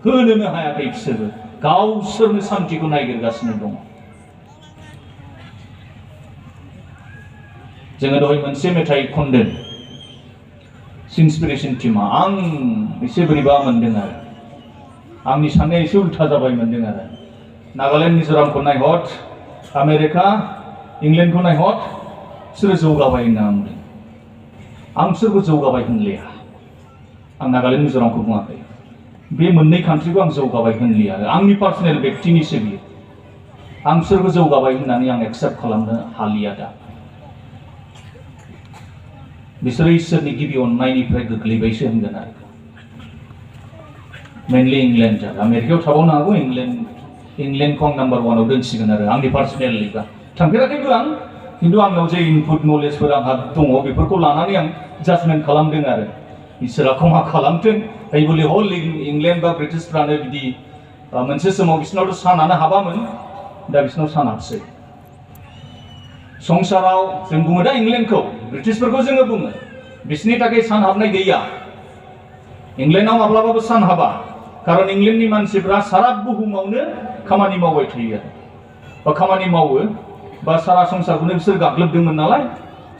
होनोनो हायाखै बिसोरबो गावसोरनो शान्तिखौ नागिरगासिनो दङ जोङो दहाय मोनसे मेथाइ खनदों इन्सपिरेसन टीमा आं एसे बोरैबा मोनदों आरो आंनि साननाया एसे उल्था जाबाय मोनदों आरो नागालेण्ड मिज'रामखौ नायहत आमेरिका इंलेन्डखौ नायहत बिसोरो जौगाबाय होनना बुंदों आं बिसोरखौ जौगाबाय होनलिया आं नागालेण्ड मिज'रामखौ बुङाखै बे मोननै कान्ट्रिखौ आं जौगाबाय होनलिया आरो आंनि पार्सनेल व्यक्तिनिसो बियो आं बिसोरखौ जौगाबाय होननानै आं एक्सेप्ट खालामनो हालिया दा बिसोरो इसोरनि गिबि अननायनिफ्राय गोग्लैबायसो होनगोन आरो मेनलि इंलेन्ड आरो आमेरिकायाव थाबावनो हागौ इंलेन्डखौ आं नाम्बार 1आव दोनसिगोन आरो आंनि पार्सनेलिबा थांफेराखैबो आं किन्तु आंनाव जे इनपुट नलेजफोर आंहा दङ बेफोरखौ लानानै आं जाजमेन्ट खालामदों आरो इसोरा क्षमा खालामथों आइबुलि हल इंलेन्ड बा ब्रिटिशफ्रानो बिदि मोनसे समाव बिसोरनावथ' सानानो हाबामोन दा बिसोरनाव सानाखिसै संसाराव जों बुङो दा इंलेन्डखौ ब्रिटिशफोरखौ जोङो बुङो बिसोरनि थाखाय सान हाबनाय गैया इंलेन्डआव माब्लाबाबो सान हाबा खारन इंलेन्डनि मानसिफ्रा सारा बुहुमावनो खामानि मावबाय थायो बा खामानि मावो बा सारा संसारखौनो बिसोर गाग्लोबदोंमोन नालाय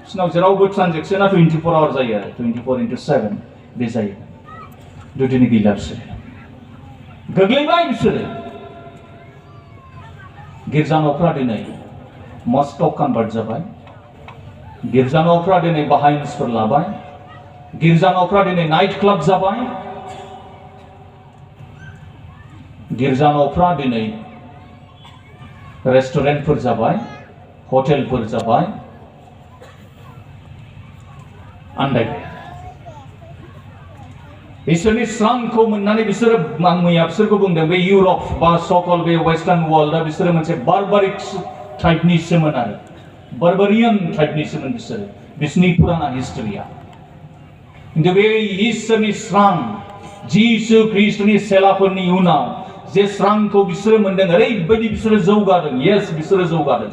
बिसोरनाव जेरावबो ट्रान्जेक्सना 24 आवर जायो आरो 24/7 बे जायो दिनै गैला बिसोरो गोग्लैबाय बिसोरो गिर्जा न'फ्रा दिनै मस्क'आव कन्भार्ट जाबाय गिर्जा न'फ्रा दिनै बाहाइन्सफोर लाबाय गिर्जा न'फ्रा दिनै नाइट क्लाब जाबाय गिर्जा न'फ्रा दिनै रेस्टुरेन्टफोर जाबाय हटेलफोर जाबाय आन्दायबाय इसोरनि स्रांखौ मोननानै बिसोरो आं मैया बिसोरखौ बुंदों बे इउरप बा सकल बे वेस्टार्न वर्ल्डआ बिसोरो मोनसे बारबारिक टाइपनिसोमोन आरो बारबारियान टाइपनिसोमोन बिसोरो बिसोरनि पुराना हिस्टरिया किन्तु बे इसोरनि स्रां जिसु ख्रीष्टनि सेलाफोरनि उनाव जे स्रांखौ बिसोरो मोनदों ओरैबायदि बिसोरो जौगादों येस बिसोरो जौगादों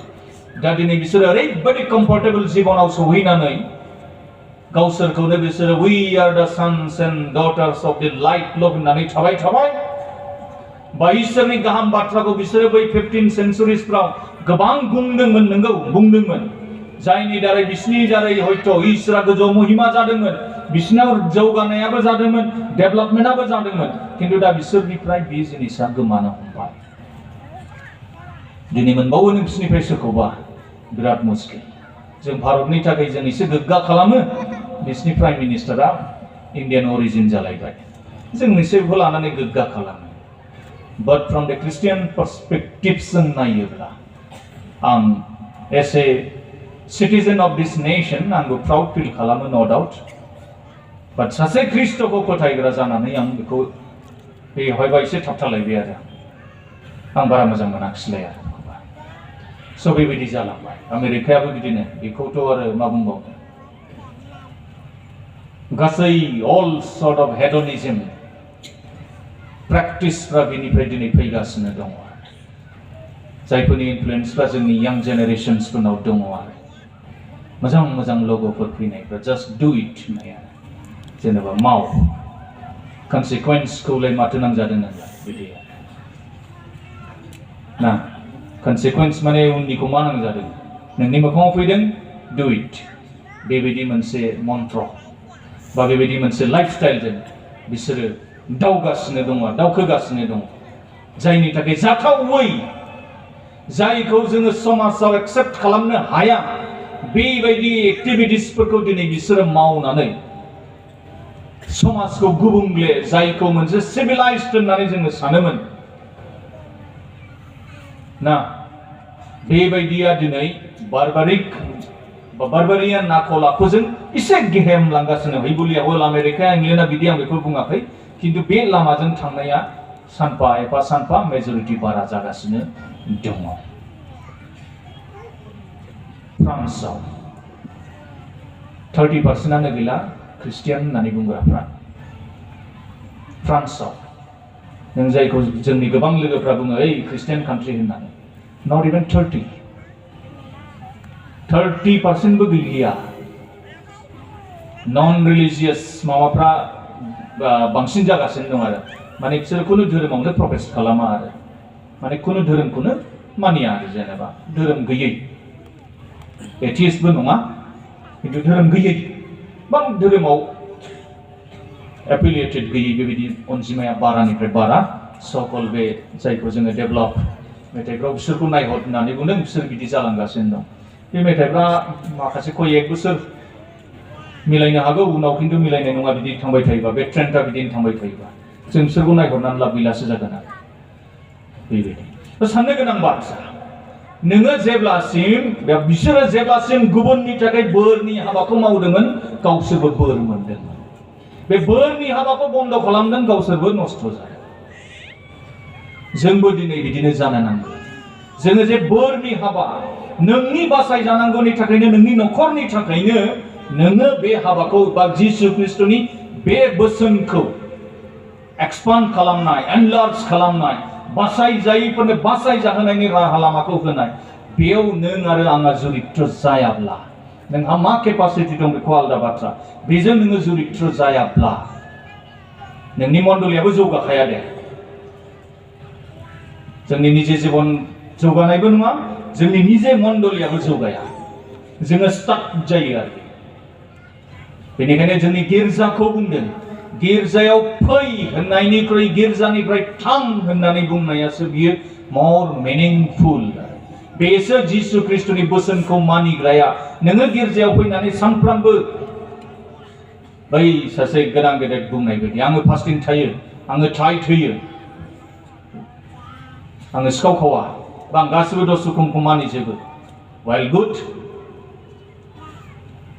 दा दिनै बिसोरो ओरैबायदि कम्फर्टेबल जिबनाव सौहैनानै गावसोरखौनो बिसोरो we R the sons and डटार्स of द लाइट लभ होननानै थाबाय बा इसोरनि गाहाम बाथ्राखौ बिसोरो बै 15 सेन्चुरिसफ्राव गोबां बुंदोंमोन नंगौ बुंदोंमोन जायनि दारै बिसोरनि दारै हयथ' इसोरा गोजौआव महिमा जादोंमोन बिसोरनाव जौगानायाबो जादोंमोन डेभेलपमेन्टआबो जादोंमोन किन्तु दा बिसोरनिफ्राय बे जिनिसा गोमानो हमबाय दिनै मोनबावो नों बिसोरनिफ्राय सोरखौबा बिराद मुस्किल जों भारतनि थाखाय जों एसे गोग्गा खालामो बिसोरनि प्राइम मिनिस्टारा इन्डियान अरिजिन जालायबाय जों मोनसेखौ लानानै गोग्गा खालामो बाट फ्रम द क्रिस्टियान पार्सपेक्टिभ जों नायोब्ला आं as a citizen of this nation आंबो प्राउड फिल खालामो नो डाउट बाट सासे ख्रिस्ट'खौ फोथायग्रा जानानै आं बेखौ बेवहायबा एसे थाबथालायबाय आरो आं बारा मोजां मोनाखिसैलाय आरो स' बेबायदि जालांबाय आमेरिकायाबो बिदिनो बेखौथ' आरो मा बुंबावनो गासै अल सर्ट अफ हेडनिज्म प्रेक्टिसफ्रा बेनिफ्राय दिनै फैगासिनो दङ जायफोरनि इनफ्लुयेन्सफ्रा जोंनि यां जेनेरेशन्सफोरनाव दङ आरो मोजां मोजां लग'फोर फैनायफ्रा जास्ट डु इट होननाय आरो जेनेबा माव कनसिकुवेन्सखौलाय माथो नांजादों नोंलाय बिदि ना कनसिकुवेन्स माने उननिखौ मा नांजादों नोंनि मोखाङाव फैदों डु इट बेबायदि मोनसे मन्त्र बा बेबायदि मोनसे लाइफस्टाइलजों बिसोरो दावगासिनो दङ दावखोगासिनो दङ जायनि थाखाय जाथावै जायखौ जोङो समाजाव एक्सेप्ट खालामनो हाया बेबायदि एक्टिभिटिसफोरखौ दिनै बिसोरो मावनानै समाजखौ गुबुंले जायखौ मोनसे सिभिलाइज्ड होननानै जोङो सानोमोन ना बेबायदिया दिनै बारबारियान आखल आखुजों एसे गेहेम लांगासिनो हैबुलिया हल आमेरिका इंलेन्डआ बिदि आं बेखौ बुङाखै किन्तु बे लामाजों थांनाया सानफा एफा सानफा मेजरिटि बारा जागासिनो दङ फ्रान्सआव 30% गैला ख्रिस्टियान होननानै बुंग्राफ्रा फ्रान्सआव नों जायखौ जोंनि गोबां लोगोफ्रा बुङो ओइ ख्रिस्टियान कान्ट्रि होननानै नट इभेन 30% बो गैलिया नन रिलिजियस माबाफ्रा बांसिन जागासिनो दं आरो माने बिसोर खुनु धोरोमावनो प्रफेस खालामा आरो माने खुनु धोरोमखौनो मानिया आरो जेनेबा धोरोम गैयै एथियिस्टबो नङा किन्तु धोरोम गैयै बा धोरोमाव एफिलिएटेड गैयै बेबायदि अनजिमाया बारानिफ्राय बारा सकल बे जायखौ जोङो डेभेलप मेथाइफ्राव बिसोरखौ नायहर होननानै बुंदों बिसोर बिदि जालांगासिनो दं बे मेथाइफ्रा माखासे खय एक बोसोर मिलायनो हागौ उनाव किन्तु मिलायनाय नङा बिदि थांबाय थायोबा बे ट्रेन्डआ बिदिनो थांबाय थायोबा जों बिसोरखौ नायहरनानै लाब गैलासो जागोन आरो बेबायदि साननो गोनां बाथ्रा नोङो जेब्लासिम बिसोरो जेब्लासिम गुबुननि थाखाय बोरनि हाबाखौ मावदोंमोन गावसोरबो बोर मोनदोंमोन बे बोरनि हाबाखौ बन्द खालामदों गावसोरबो नस्थ जादों जोंबो दिनै बिदिनो जानो नांगौ जोङो जे बोरनि हाबा नोंनि बासाय जानांगौनि थाखायनो नोंनि नखरनि थाखायनो नोङो बे हाबाखौ बा जिसु ख्रिस्टनि बे बोसोनखौ एक्सपान्ड खालामनाय एनलार्ज खालामनाय बासाय जायैफोरनो बासाय जाहोनायनि राहा लामाखौ होनाय बेयाव नों आरो आंहा जुरित्र जायाब्ला नोंहा मा केपासिटि दं बेखौ आलादा बाथ्रा बेजों नोङो जुरित्र जायाब्ला नोंनि मण्डलियाबो जौगाखाया दे जोंनि निजे जिबन जौगानायबो नङा जोंनि निजे मण्डलियाबो जौगाया जोङो स्टाक जायो आरो बेनिखायनो जोंनि गिर्जाखौ बुंदों गिर्जायाव फै होननायनिख्रुइ गिर्जानिफ्राय थां होननानै बुंनायासो बियो मर मिनिंफुल बेसो जिसु ख्रिस्टनि बोसोनखौ मानिग्राया नोङो गिर्जायाव फैनानै सानफ्रामबो बै सासे गोनां गेदेर बुंनाय बायदि आङो फास्टिं थायो आङो टाइट होयो आङो सिखाव खावा बा आं गासिबो दस हुकुमखौ मानिजोबो वेल गुड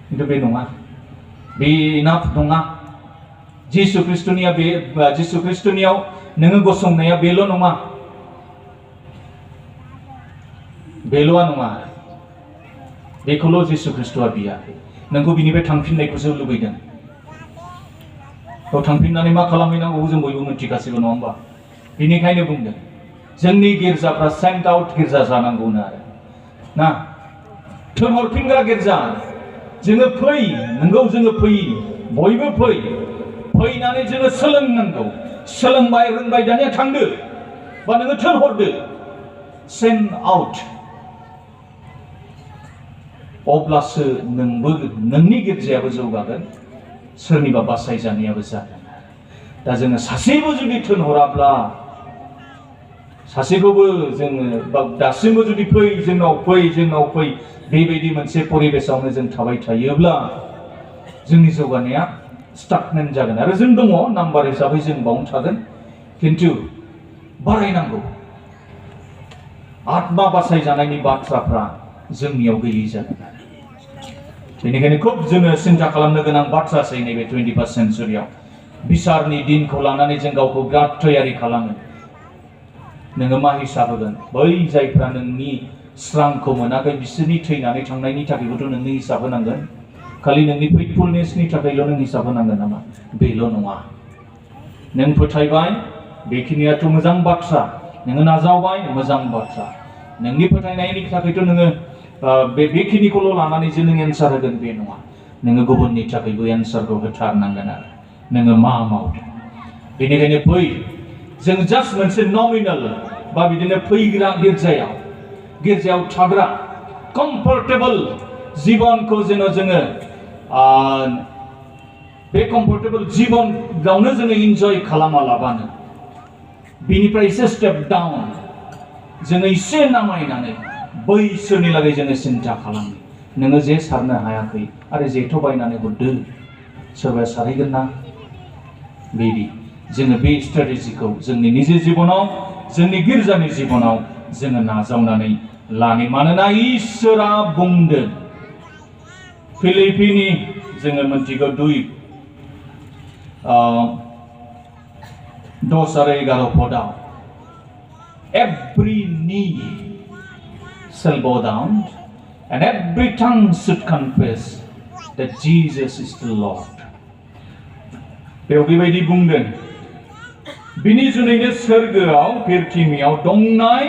खिन्थु बे नङा बे इनाफ नङा जिसु ख्रिस्टनियाव नोङो गसंनाया बेल' नङा बेल'आ नङा बेखौल' जिसु ख्रिस्टआ बियाखै नोंखौ बिनिफ्राय थांफिननायखौसो लुबैदों थांफिननानै मा खालामहैनांगौ जों बयबो मिथिगासिनो नङा होमबा बेनिखायनो बुंदों जोंनि गिर्जाफ्रा सेन्ट आउट गिर्जा जानांगौनो आरो ना थोनहरफिनग्रा गिर्जा जोङो फै नोंगौ जोङो फै बयबो फैनानै जोङो सोलोंनांगौ सोलोंबाय रोंबाय दानिया थांदो बा नोङो थोनहरदो सेन्ट आउट अब्लासो नोंबो नोंनि गिर्जायाबो जौगागोन सोरनिबा बासायजानायाबो जागोन दा जोङो सासेबो जुदि थोनहराब्ला सासेखौबो जोङो दासिमबो जुदि फै जोंनाव फै बेबायदि मोनसे परिबेसावनो जों थाबाय थायोब्ला जोंनि जौगानाया स्टागनेन्ट जागोन आरो जों दङ नाम्बार हिसाबै जों बावनो थागोन किन्तु बारायनांगौ आत्मा बासायजानायनि बाथ्राफ्रा जोंनियाव गैयै जागोन बेनिखायनो खुब जोङो सिन्था खालामनो गोनां बाथ्रासै नैबे 21st सेन्चुरियाव बिसारनि दिनखौ लानानै जों गावखौ बिराद तैयारि खालामो नोङो मा हिसाब होगोन बै जायफ्रा नोंनि स्रांखौ मोनाखै बिसोरनि थैनानै थांनायनि थाखायबोथ' नोंनि हिसाब होनांगोन खालि नोंनि फेथफुलनेसनि थाखायल' नों हिसाब होनांगोन नामा बेल' नङा नों फोथायबाय बेखिनियाथ' मोजां बाथ्रा नोङो नाजावबाय मोजां बाथ्रा नोंनि फोथायनायनि थाखायथ' नोङो बेखिनिखौल' लानानै जे नों एन्सार होगोन बे नङा नोङो गुबुननि थाखायबो एन्सारखौ होथारनांगोन आरो नोङो मा मावदों बेनिखायनो फै जों जास्ट मोनसे नमिनेल बा बिदिनो फैग्रा गिर्जायाव थाग्रा कम्फर्टेबल जीबनखौ जेन' जोङो बे कम्फर्टेबल जीबनगावनो जोङो इन्जय खालामालाबानो बिनिफ्राय एसे स्टेप डाउन जोङो एसे नामायनानै बैसोरनि लागै जोङो सिन्था खालामो नोङो जे सारनो हायाखै आरो जेथ' बायनानै हरदो सोरबाया सारहैगोन ना बिदि जोङो बे स्ट्रेटेजिखौ जोंनि निजे जिबनाव जोंनि गिर्जानि जिबनाव जोङो नाजावनानै लानो मानोना इसोरा बुंदों फिलिपिनि जोङो मोनथिगौ 2:10-11 पदाव every knee shall bow down and every tongue should confess that Jesus is the Lord बेयाव बेबायदि बुंदों बिनि जुनैनो सोरगोआव पृथ्वीयाव दंनाय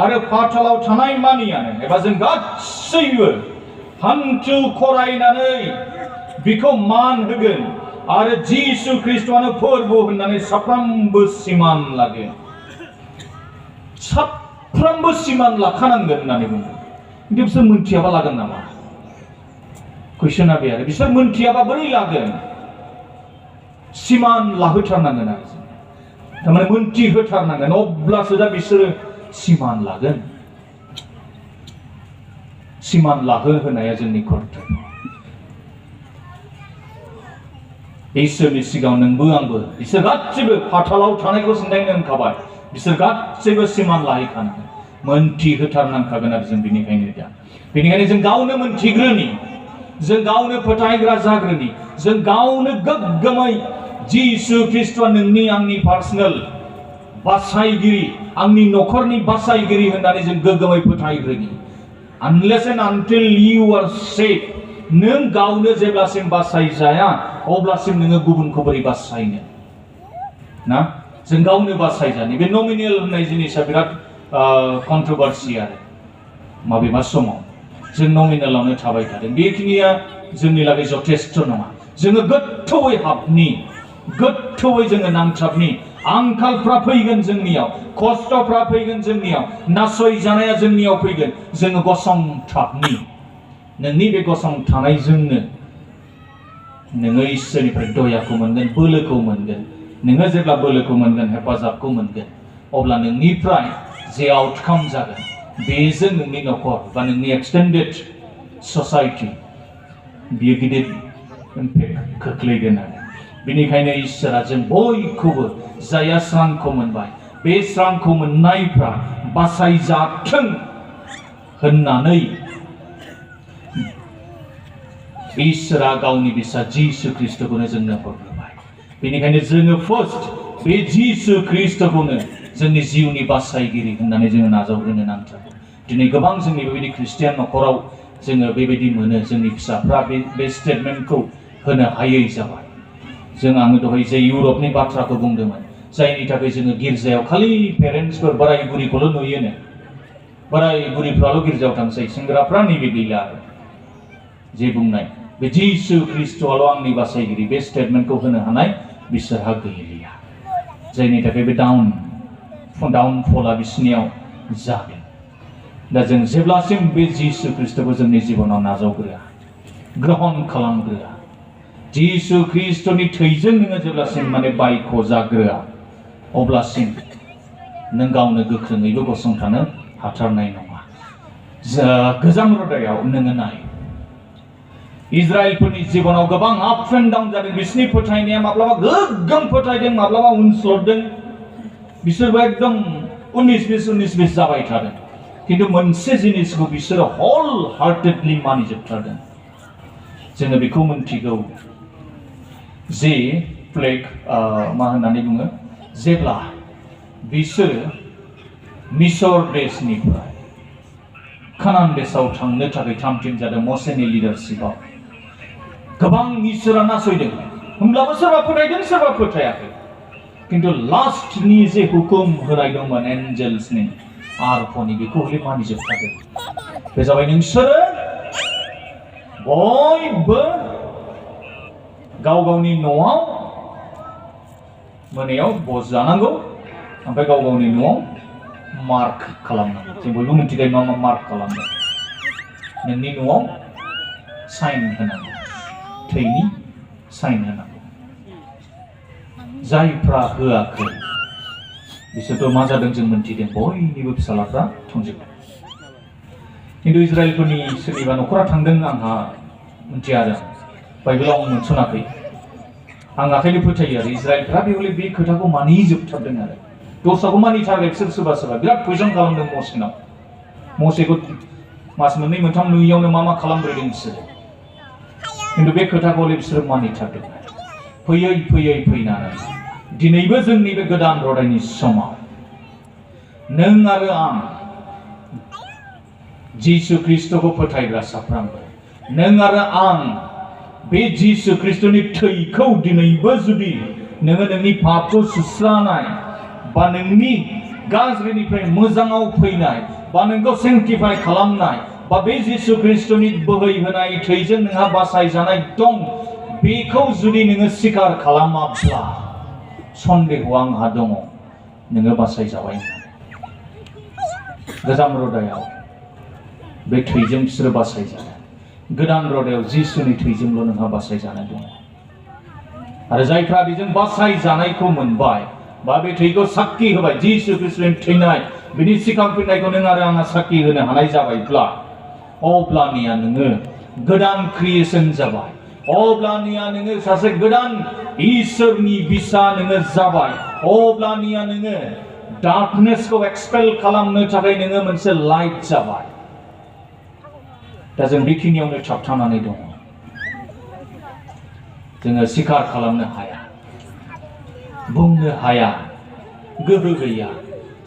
आरो पातालाव थानाय मानियानो एबा जों गासैबो हान्थु खरायनानै बिखौ मान होगोन आरो जिसु ख्रिस्टआनो फोरबो होननानै साफ्रोमबो सिमान लागोन साफ्रोमबो सिमान लाखानांगोन होननानै बुङो खिन्थु बिसोर मोनथियाबा लागोन नामा कुइसना बे आरो बिसोर मोनथियाबा बोरै लागोन सिमान लाहोथारनांगोन आरो थारमाने मोनथि होथारनांगोन अब्लासो दा बिसोरो सिमान लागोन सिमान लाहोनाया जोंनि कर्तब्य इसोरनि सिगाङाव नोंबो आंबो बिसोर गासैबो पातालाव थानायखौ सिन्थायनो होनखाबाय बिसोर गासैबो सिमान लाहैखानांगोन मोनथि होथारनांखागोन आरो जों बेनिखायनो जों गावनो मोनथिग्रोनि जों गावनो फोथायग्रा जाग्रोनि जों गावनो गोग्गोमै जिसु ख्रिस्टआ नोंनि आंनि पार्सनेल बासायगिरि आंनि न'खरनि बासायगिरि होननानै जों गोग्गोमै फोथायग्रोनि unless and until you are saved नों गावनो जेब्लासिम बासायजाया अब्लासिम नोङो गुबुनखौ बोरै बासायनो ना जों गावनो बासायजानि बे नमिनेल होननाय जिनिसा बिराद कन्ट्रोभार्सि आरो माबेबा समाव जों नमिनेलावनो थाबाय थादों बेखिनिया जोंनि लागै जथेस्थ नङा जोङो गोथौयै हाबनि गोथौयै जोङो नांथाबनि आंखालफ्रा फैगोन जोंनियाव खस्थ'फ्रा फैगोन जोंनियाव नासय जानाया जोंनियाव फैगोन जोङो गसंथाबनि नोंनि बे गसंथानायजोंनो नोङो इसोरनिफ्राय दयाखौ मोनगोन बोलोखौ मोनगोन नोङो जेब्ला बोलोखौ मोनगोन हेफाजाबखौ मोनगोन अब्ला नोंनिफ्राय जे आउटकाम जागोन बेजों नोंनि न'खर बा नोंनि एक्सटेन्डेड ससाइटि बियो गिदिर इम्पेक्ट खोख्लैगोन आरो बेनिखायनो इसोरा जों बयखौबो जायहा स्रांखौ मोनबाय बे स्रांखौ मोननायफ्रा बासायजाथों होननानै इसोरा गावनि फिसा जिसु ख्रिस्टखौनो जोंनो हरबाय बेनिखायनो जोङो फार्स्ट बे जिसु ख्रिस्टखौनो जोंनि जिउनि बासायगिरि होननानै जोङो नाजावग्रोनो नांथारगौ दिनै गोबां जोंनि बेबायदि ख्रिस्टियान न'खराव जोङो बेबायदि मोनो जोंनि फिसाफ्रा बे स्टेटमेन्टखौ होनो हायै जाबाय आङो दहाय जे इउरपनि बाथ्राखौ बुंदोंमोन जायनि थाखाय जोङो गिर्जायाव खालि पेरेन्टसफोर बोराय बुरिखौल' नुयोनो बोराय बुरिफ्राल' गिर्जायाव थांसै सेंग्राफ्रा नैबे गैला आरो जे बुंनाय बे जिसु ख्रिस्टआल' आंनि बासायगिरि बे स्टेटमेन्टखौ होनो हानाय बिसोरहा गैलिया जायनि थाखाय बे डाउनफला बिसोरनियाव जागोन दा जों जेब्लासिम बे जिसु ख्रिस्टखौ जोंनि जिबनाव नाजावग्रोआ ग्रहण खालामग्रोआ जिसु ख्रिस्टनि थैजों नोङो जेब्लासिम माने बायख' जाग्रोआ अब्लासिम नों गावनो गोख्रोङैबो गसंथानो हाथारनाय नङा गोजाम रादायाव नोङो नाय इजराइलफोरनि जिबनाव गोबां आप एन्ड डाउन जादों बिसोरनि फोथायनाया माब्लाबा गोग्गोम फोथायदों माब्लाबा उनस्लदों बिसोरबो एकदम 19-20 जाबाय थादों खिन्थु मोनसे जिनिसखौ बिसोरो हल हार्टेडलि मानिजोबथारदों जोङो बेखौ मोनथिगौ जे प्लेग मा होननानै बुङो जेब्ला बिसोरो मिसर देशनिफ्राय कानान देशआव थांनो थाखाय थामथिम जादों मसेनि लिडारशिपआव गोबां इसोरा नासयदों होमब्लाबो सोरबा फोथायदों सोरबा फोथायाखै किन्तु लास्टनि जे हुकुम होनाय दंमोन एन्जेल्सनि आरफनि बेखौ हले मानिजोबथारदों बे जाबाय नोंसोरो बयबो गाव गावनि न'आव मोनायाव बज जानांगौ ओमफ्राय गाव गावनि न'आव मार्क खालामनांगौ जों बयबो मिथिखायो मा मा मार्क खालामदों नोंनि न'आव साइन होनांगौ थैनि साइन होनांगौ जायफ्रा होआखै बिसोरथ' मा जादों जों मिथिदों बयनिबो फिसालाफ्रा थंजोबदों किन्तु इजराइलफोरनि सोरनिबा न'खरा थांदों आंहा मिथिया आरो बाइबेलाव आं मोनसनाखै आं आखायनो फोथायो आरो इजराइलफ्रा बे खोथाखौ मानिजोबथारदों आरो दस्राखौ मानिथारबाय बिसोर सोरबा सोरबा बिराद कुइसन खालामदों मसेनाव मसेखौ मास मोननै मोनथाम नुयियावनो मा खालामब्रोदों बिसोरो किन्तु बे खोथाखौ हले बिसोरो मानिथारदों फैयै फैयै फैनानै दिनैबो जोंनि बे गोदान रदायनि समाव नों आरो आं जिसु ख्रीष्टखौ फोथायग्रा साफ्रोमबो नों आरो आं बे जिसु ख्रीष्टनि थैखौ दिनैबो जुदि नोङो नोंनि पापखौ सुस्रानाय बा नोंनि गाज्रिनिफ्राय मोजाङाव फैनाय बा नोंखौ सेंटिफाइ खालामनाय बा बे जिसु ख्रीष्टनि बोहैहोनाय थैजों नोंहा बासायजानाय दं बेखौ जुदि नोङो स्वीकार खालामाब्ला सन्देह आंहा दङ नोङो बासायजाबाय गोजाम रदायाव बे थैजों बिसोरो बासायजादों गोदान रदायाव जिसुनि थैजोंल' नोंहा बासायजानाय दङ आरो जायफ्रा बेजों बासायजानायखौ मोनबाय बा बे थैखौ साखि होबाय जिसु ख्रीष्टनि थैनाय बिनि सिखांफिननायखौ नों आरो आंहा साखि होनो हानाय जाबायब्ला अब्लानिया नोङो गोदान क्रिएशन जाबाय अब्लानिया नोङो सासे गोदान इसोरनि बिसा नोङो जाबाय अब्लानिया नोङो डार्कनेसखौ एक्सपेल खालामनो थाखाय नोङो मोनसे लाइट जाबाय दा जों बेखिनियावनो थाबथानानै दङ जोङो स्वीकार खालामनो हाया बुंनो हाया गोहो गैया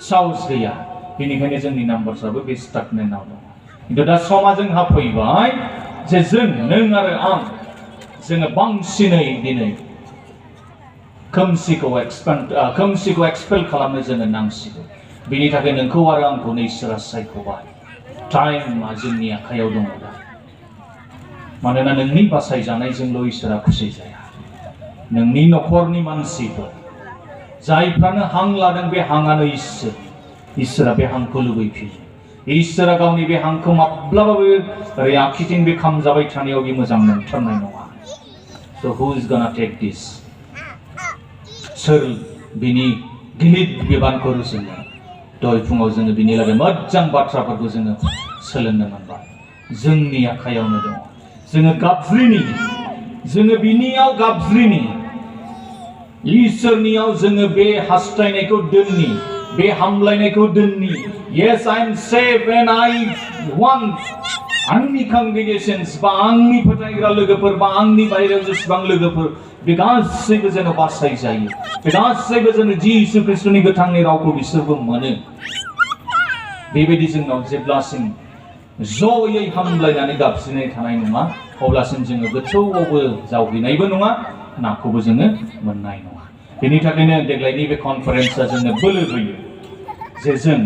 साहस गैया बेनिखायनो जोंनि नाम्बारफ्राबो बे स्टागनेन्टआव दङ किन्तु दा समा जोंहा फैबाय जे जों नों आरो आं जोङो बांसिनै दिनै खोमसिखौ एक्सपेल खालामनो जोङो नांसिगौ बेनि थाखाय नोंखौ आरो आंखौ इसोरा सायख'बाय टाइमआ जोंनि आखायाव दङ दा मानोना नोंनि बासायजानायजोंल' इसोरा खुसि जाया नोंनि न'खरनि मानसिफोर जायफ्रानो हां लादों बे हांआनो इसोरा बे हांखौ लुबैफिनो इसोरा गावनि बे हांखौ माब्लाबाबो ओरै आखिथिं बे खामजाबाय थानायाव बे मोजां मोनथारनाय नङा So who is gonna take this? सोर बिनि गिलिर बिबानखौ रुजुनो दहाय फुङाव जोङो बिनि लागै मोजां बाथ्राफोरखौ जोङो सोलोंनो मोनबाय जोंनि आखायावनो दङ जोङो गाबज्रिनि जोङो बिनियाव गाबज्रिनि इसोरनियाव जोङो बे हास्थायनायखौ दोननि बे हामलायनायखौ दोननि Yes, I am saved when I want आंनि congregations बा आंनि फोथायग्रा लोगोफोर बा आंनि बायरायाव जेसेबां लोगोफोर बे गासैबो जेन' बासाय जायो बे गासैबो जेन' जिसु ख्रीष्टनि गोथांनि रावखौ बिसोरबो मोनो बेबायदि जोंनाव जेब्लासिम जयै हामलायनानै गाबज्रिनाय थानाय नङा अब्लासिम जोङो गोथौआवबो जावहैनायबो नङा नाखौबो जोङो मोननाय नङा बेनि थाखायनो देग्लायनि बे कनफारेन्सआ जोंनो बोलो होयो जे जों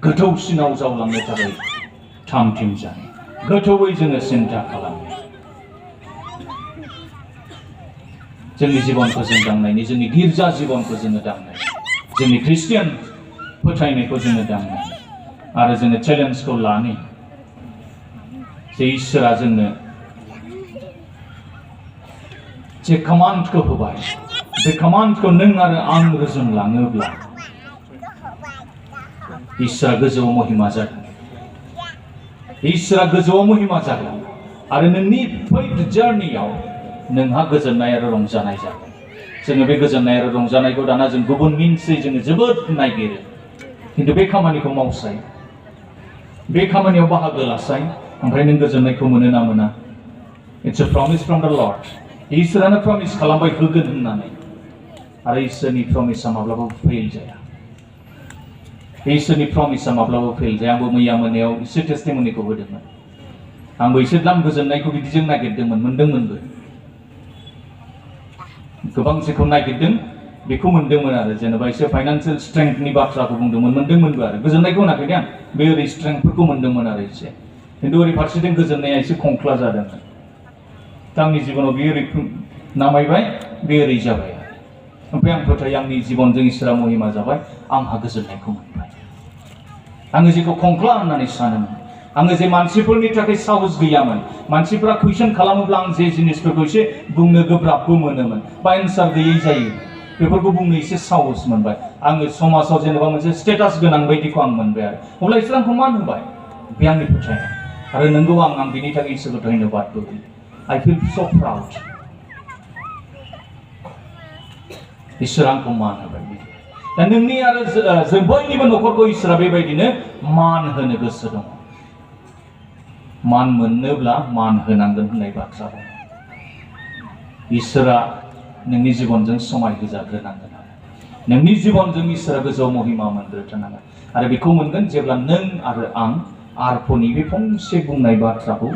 गोथौसिनाव जावलांनो थाखाय थामथिम जानो गोथौयै जोङो सिन्था खालामो जोंनि जिबनखौ जों दांनायनि जोंनि गिर्जा जिबनखौ जोङो दांनाय जोंनि ख्रिस्टियान फोथायनायखौ जोङो दांनाय आरो जोङो चेलेन्जखौ लानो जे इसोरा जोंनो जे कमान्डखौ होबाय बे कमान्डखौ नों आरो आं रुजुनलाङोब्ला इसोरा गोजौआव महिमा जागोन इसोरा गोजौआव महिमा जागोन आरो नोंनि फैथ जार्नियाव नोंहा गोजोननाय आरो रंजानाय जागोन जोङो बे गोजोननाय आरो रंजानायखौ दाना जों गुबुन मिन्सै जोङो जोबोद नागिरो किन्तु बे खामानिखौ मावसाय बे खामानियाव बाहागो लासाय ओमफ्राय नों गोजोननायखौ मोनो ना मोना इट्स अ प्रमिस फ्रम द लर्ड इसोरानो प्रमिस खालामबाय होगोन होननानै आरो इसोरनि प्रमिसा माब्लाबाबो फेल जाया इसोरनि प्रमिसा माब्लाबाबो फेल जाया आंबो मैया मोनायाव एसे टेस्टिमनिखौ होदोंमोन आंबो एसे दाम गोजोननायखौ बिदिजों नागिरदोंमोन मोनदोंमोनबो गोबां जेखौ नागिरदों बेखौ मोनदोंमोन आरो जेनेबा एसे फाइनान्सियेल स्ट्रेंथनि बाथ्राखौ बुंदोंमोन मोनदोंमोनबो आरो गोजोननायखौ होनाखै आं बे ओरै स्ट्रेंथफोरखौ मोनदोंमोन आरो एसे खिन्थु ओरै फारसेथिं गोजोननाया एसे खंख्ला जादोंमोन आंनि जिबनाव बे ओरै नामायबाय बे ओरै जाबाय ओमफ्राय आं फोथायो आंनि जिबनजों इसोरा महिमा जाबाय आंहा गोजोननायखौ मोनबाय आङो जेखौ खंख्ला होननानै सानोमोन आङो जे मानसिफोरनि थाखाय साहस गैयामोन मानसिफोरा कुइसन खालामोब्ला आं जे जिनिसफोरखौ एसे बुंनो गोब्राबबो मोनोमोन बा एन्सार गैयै जायो बेफोरखौ बुंनो एसे साहस मोनबाय आङो समाजाव जेनेबा मोनसे स्टेटास गोनां बायदिखौ आं मोनबाय आरो अब्ला इसोर आंखौ मान होबाय बे आंनि फोथायनाय आरो नंगौ आं बिनि थाखाय इसोरखौ धन्यबादबो होयो I feel so proud इसोर आंखौ मान होबाय दा नोंनि आरो जों बयनिबो न'खरखौ इसोरा बेबायदिनो मान होनो गोसो दङ मान मोननोब्ला मान होनांगोन होननाय बाथ्रा दङ इसोरा नोंनि जिबनजों समाय होजाग्रोनांगोन नोंनि जिबनजों इसोरा गोजौ महिमा मोनग्रोथारनांगोन आरो बेखौ मोनगोन जेब्ला नों आरो आं आरफनि बे फंसे बुंनाय बाथ्राखौ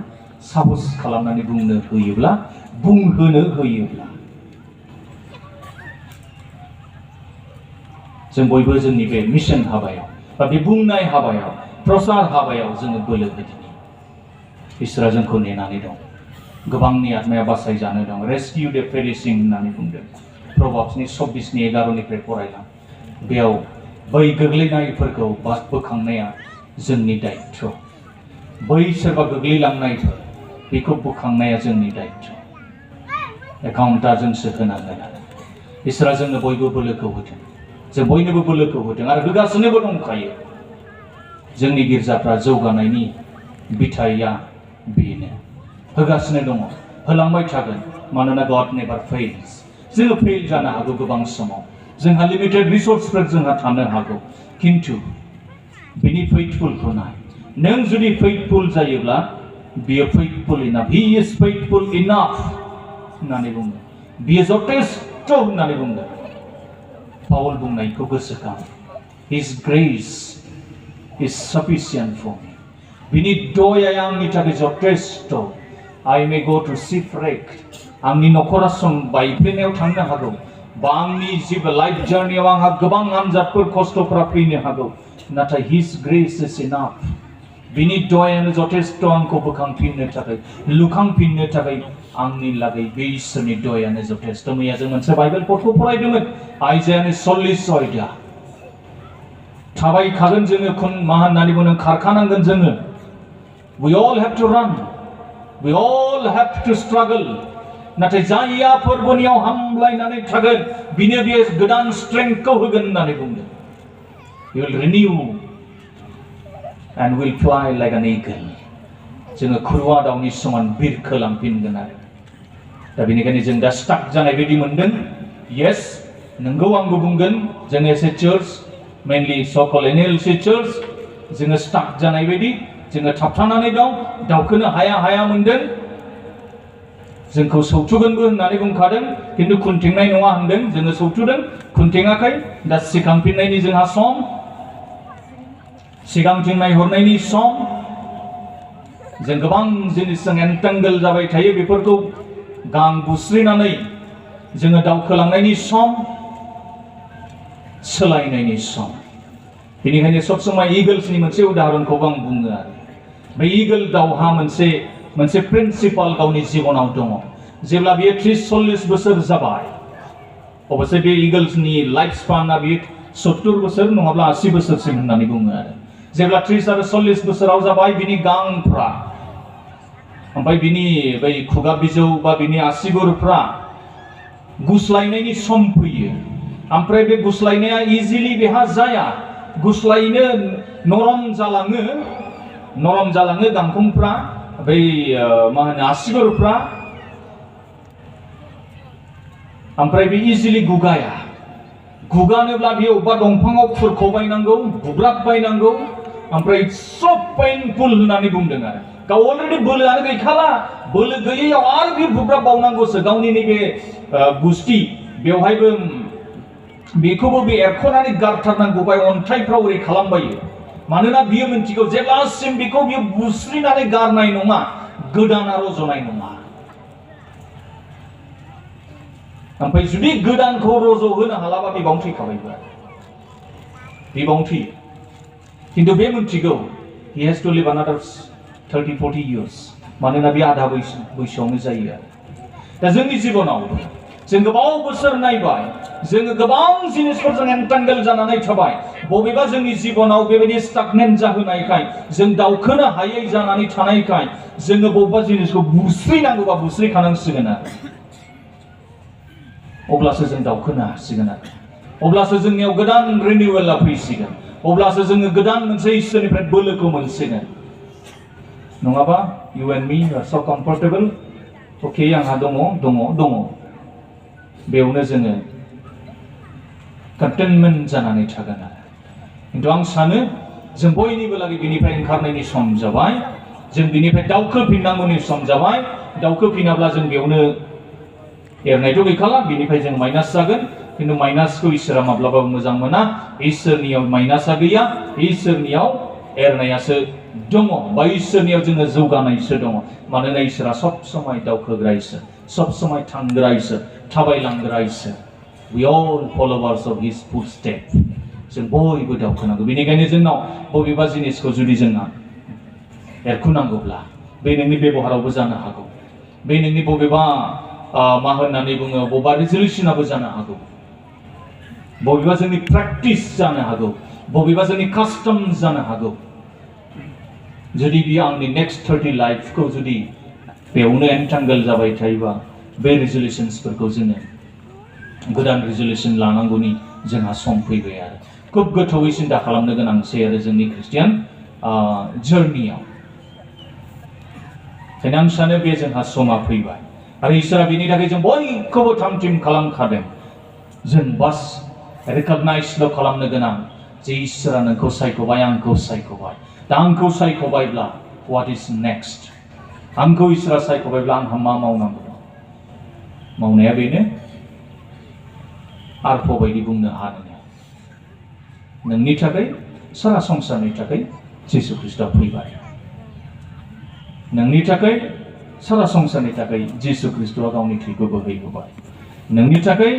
साहस खालामनानै बुंनो होयोब्ला बुंहोनो होयोब्ला जों बयबो जोंनि बे मिशन हाबायाव बा बे बुंनाय हाबायाव प्रसार हाबायाव जोङो बोलो होदिनि इसोरा जोंखौ नेनानै दं गोबांनि आत्माया बासायजानो दं रेस्किउ द पेरिसिं होननानै बुंदों प्रभाबसनि 26:11 फरायलां बेयाव बै गोग्लैनायफोरखौ बोखांनाया जोंनि दायित्व बै सोरबा गोग्लैलांनायफोर बेखौ बोखांनाया जोंनि दायित्व एकाउन्टआ जोंसो होनांगोन आरो इसोरा जोंनो बयबो बोलोखौ होदों जों बयनोबो बोलोखौ होदों आरो होगासिनोबो दंखायो जोंनि गिर्जाफ्रा जौगानायनि बिथाया बेनो होगासिनो दङ होलांबाय थागोन मानोना गड नेभार फेल्स जोङो फेल जानो हागौ गोबां समाव जोंहा लिमिटेड रिसोर्सफोर जोंहा थानो हागौ किन्तु बिनि फेथफुलखौ नाय नों जुदि फेथफुल जायोब्ला बियो faithful enough he is faithful enough होननानै बुङो बियो जथेस्थ होननानै बुङो पाउल बुंनायखौ गोसोखां हिज ग्रेस इज साफिसियेन्ट फर मी बिनि दयाया आंनि थाखाय जथेस्थ I may go to shipwreck आंनि न'खरा सम बायफ्लेनायाव थांनो हागौ बा आंनि जिबो लाइफ जार्नियाव आंहा गोबां आनजादफोर खस्थ'फोरा फैनो हागौ नाथाय हिज ग्रेस इज इनाफ बिनि दयायानो जथेस्थ आंखौ बोखांफिननो थाखाय लुखांफिननो थाखाय आंनि लागै बे इसोरनि दयायानो जथेस्थ मैया जों मोनसे बाइबेल पथखौ फरायदोंमोन आइजायानि 40 अध्याय थाबायखागोन जोङो मा होननानै बुङो खारखानांगोन जोङो we all have to run we all have to struggle नाथाय जायया फोरबोनियाव हामलायनानै थागोन बिनो बे गोदान स्ट्रेंथखौ होगोन होननानै बुंदों he will renew and will fly like an eagle जोङो खुरुवा दाउनि समान बिरखोलांफिनगोन आरो दा बेनिखायनो जों दा स्टाक जानाय बायदि मोनदों yes नंगौ आंबो बुंगोन जों एसे चार्च मेनलि सकल एनएलसी चार्च जोङो स्टाक जानाय बायदि जोङो थाबथानानै दं दावखोनो हाया मोनदों जोंखौ सौथुगोनबो होननानै बुंखादों किन्तु खुन्थेंनाय नङा होनदों जोङो सौथुदों खुन्थेङाखै दा सिखांफिननायनि जोंहा सम सिगांथिं नायहरनायनि सम जों गोबां जिनिसजों एन्टेंगल जाबाय थायो बेफोरखौ गां बुस्रिनानै जोङो दावखोलांनायनि सम सोलायनायनि सम बेनिखायनो सब समय ईगल्सनि मोनसे उदाहरणखौ आं बुङो आरो बे ईगल दाउहा मोनसे प्रिन्सिपाल गावनि जिबनाव दङ जेब्ला बियो 30-40 बोसोर जाबाय अबसे बे ईगल्सनि लाइफ स्पाना बियो 70 बोसोर नङाब्ला 80 बोसोरसिम होननानै बुङो आरो जेब्ला 30 आरो 40 बोसोराव जाबाय बिनि गांफ्रा ओमफ्राय बिनि बै खुगा बिजौ बा बिनि आसिगुरफ्रा गुस्लायनायनि सम फैयो ओमफ्राय बे गुस्लायनाया इजिलि बेहा जाया गुस्लायनो नरम जालाङो गांखंफ्रा बै मा होनो आसिगुरफ्रा ओमफ्राय बे इजिलि गुगानोब्ला बेयो अबेबा दंफाङाव खुरख'बायनांगौ बुब्राबबायनांगौ ओमफ्राय सब पेइनफुल होननानै बुंदों आरो गाव अलरेडि बोलोआनो गैखाला बोलो गैयैयाव आरो बे बुब्राब बावनांगौसो गावनि नैबे गुस्ति बेवहायबो बेखौबो बे एरख'नानै गारथारनांगौ बाय अन्थाइफ्राव ओरै खालामबायो मानोना बियो मिन्थिगौ जेब्लासिम बेखौ बियो बुस्रिनानै गारनाय नङा गोदाना रज'नाय नङा ओमफ्राय जुदि गोदानखौ रज'होनो हालाबा बिबावनो थैखाबायबो बिबावनो थैयो खिन्थु बे मिन्थिगौ he has to live another 30-40 years मानोना बे आधा बैसोआवनो जायो आरो दा जोंनि जिबनाव जों गोबाव बोसोर नायबाय जोङो गोबां जिनिसफोरजों एन्टांगेल जानानै थाबाय बबेबा जोंनि जिबनाव बेबायदि स्टागनेन्ट जाहोनायखाय जों दावखोनो हायै जानानै थानायखाय जोङो बबेबा जिनिसखौ बुस्रिनांगौबा बुस्रिखानांसिगोन आरो अब्लासो जों दावखोनो हासिगोन आरो अब्लासो जोंनियाव गोदान रिनिउवेलआ फैसिगोन अब्लासो जोङो गोदान मोनसे इसोरनिफ्राय बोलोखौ मोनसिगोन नङाबा you and me are so comfortable okay आंहा दङ बेयावनो जोङो कन्टेनमेन्ट जानानै थागोन आरो खिन्थु आं सानो जों बयनिबो लागै बिनिफ्राय ओंखारनायनि सम जाबाय जों बिनिफ्राय दावखोफिननांगौनि सम जाबाय दावखोफिनाब्ला जों बेयावनो एरनायथ' गैखाला बिनिफ्राय जों माइनास जागोन खिन्थु माइनासखौ इसोरा माब्लाबाबो मोजां मोना इसोरनियाव माइनासा गैया इसोरनियाव एरनायासो दङ बा इसोरनियाव जोङो जौगानायसो दङ मानोना इसोरा सब समाय दावखोग्रा इसोर सब समाय थांग्रा इसोर थाबायलांग्रा इसोर we all followers of his footstep जों बयबो दावखोनांगौ बेनिखायनो जोंनाव बबेबा जिनिसखौ जुदि जोंहा एरखुनांगौब्ला बे नोंनि बेबहारावबो जानो हागौ बे नोंनि बबेबा मा होननानै बुङो बबेबा रिजलिउसनाबो जानो हागौ बबेबा जोंनि प्रेक्टिस जानो हागौ बबेबा जोंनि कास्टम जानो हागौ जुदि बियो आंनि नेक्स्ट 30 लाइफखौ जुदि बेयावनो एन्टांगेल जाबाय थायोबा बे रिजलिउसन्सफोरखौ जोङो गोदान रिजलिउसन लानांगौनि जोंहा सम फैबाय आरो खुब गोथौयै सिन्था खालामनो गोनांसै आरो जोंनि ख्रिस्टियान जर्नियाव ओंखायनो आं सानो बे जोंहा समा फैबाय आरो इसोरा बेनि थाखाय जों बयखौबो थामथिम खालामखादों जों बास रिकगनाइजल' खालामनो गोनां जे इसोरा नोंखौ सायख'बाय आंखौ सायख'बाय दा आंखौ सायख'बायब्ला व्हाट इज नेक्स्ट आंखौ इसोरा सायख'बायब्ला आंहा मा मावनांगौ मावनाया बेनो आरफ बायदि बुंनो हानो नोंनि थाखाय सारा संसारनि थाखाय जिसु ख्रिस्टआ फैबाय नोंनि थाखाय सारा संसारनि थाखाय जिसु ख्रिस्टआ गावनि थैखौ बोहैहोबाय नोंनि थाखाय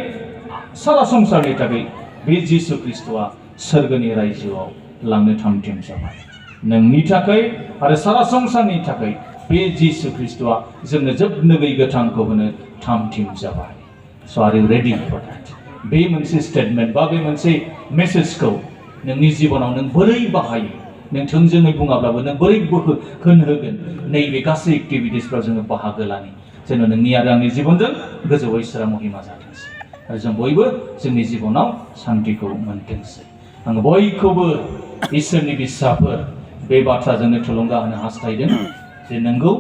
सारा संसारनि थाखाय बे जिसु ख्रिस्टआ सोरगोनि रायजोआव लांनो थामथिम जाबाय नोंनि थाखाय आरो सारा संसारनि थाखाय बे जिसु ख्रिस्टआ जोंनो जोबनो गैयै गोथांखौ होनो थामथिम जाबाय स आर इउ रेडि फर दैट बे मोनसे स्टेटमेन्ट बा बे मोनसे मेसेजखौ नोंनि जिबनाव नों बोरै बाहायो नों थोंजोङै बुङाब्लाबो नों बोरै होगोन नैबे गासै एक्टिभिटिसफ्राव जोङो बाहागो लानि जेन' नोंनि आरो आंनि जिबनजों गोजौआव इसोरा महिमा जाथोंसै आरो जों बयबो जोंनि जिबनाव शान्तिखौ मोनथोंसै आङो बयखौबो इसोरनि बिसाफोर बे बाथ्राजोंनो थुलुंगा होनो हास्थायदों जे नोंगौ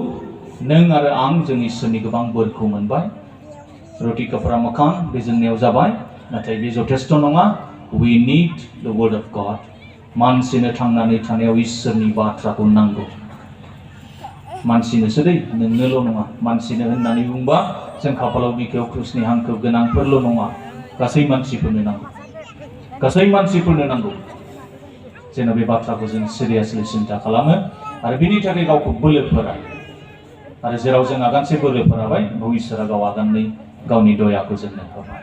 नों आरो आं जों इसोरनि गोबां बोरखौ मोनबाय रति कपरा मकान बे जोंनियाव जाबाय नाथाय बे जथेस्थ नङा we need the word of God मानसिनो थांनानै थानायाव इसोरनि बाथ्राखौ नांगौ मानसिनोसो दै नोंनोल' नङा मानसिनो होननानै बुंबा जों खाफालाव बिखायाव क्रुसनि हांखो गोनांफोरल' नङा गासै मानसिफोरनो नांगौ जेन' बे बाथ्राखौ जों सिरियासलि सिन्था खालामो आरो बिनि थाखाय गावखौ बोलो फोरायो आरो जेराव जों आगानसे बोलो फोराबाय इसोरा गाव आगाननै गावनि दयाखौ जोंनो होबाय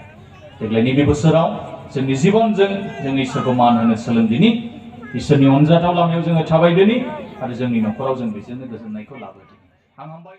देग्लायनि बे बोसोराव जोंनि जिबनजों जों इसोरखौ मान होनो सोलोंदिनि इसोरनि अनजाथाव लामायाव जोङो थाबायदिनि आरो जोंनि न'खराव जों बेजोंनो गोजोननायखौ लाबोदिनि आं हामबाय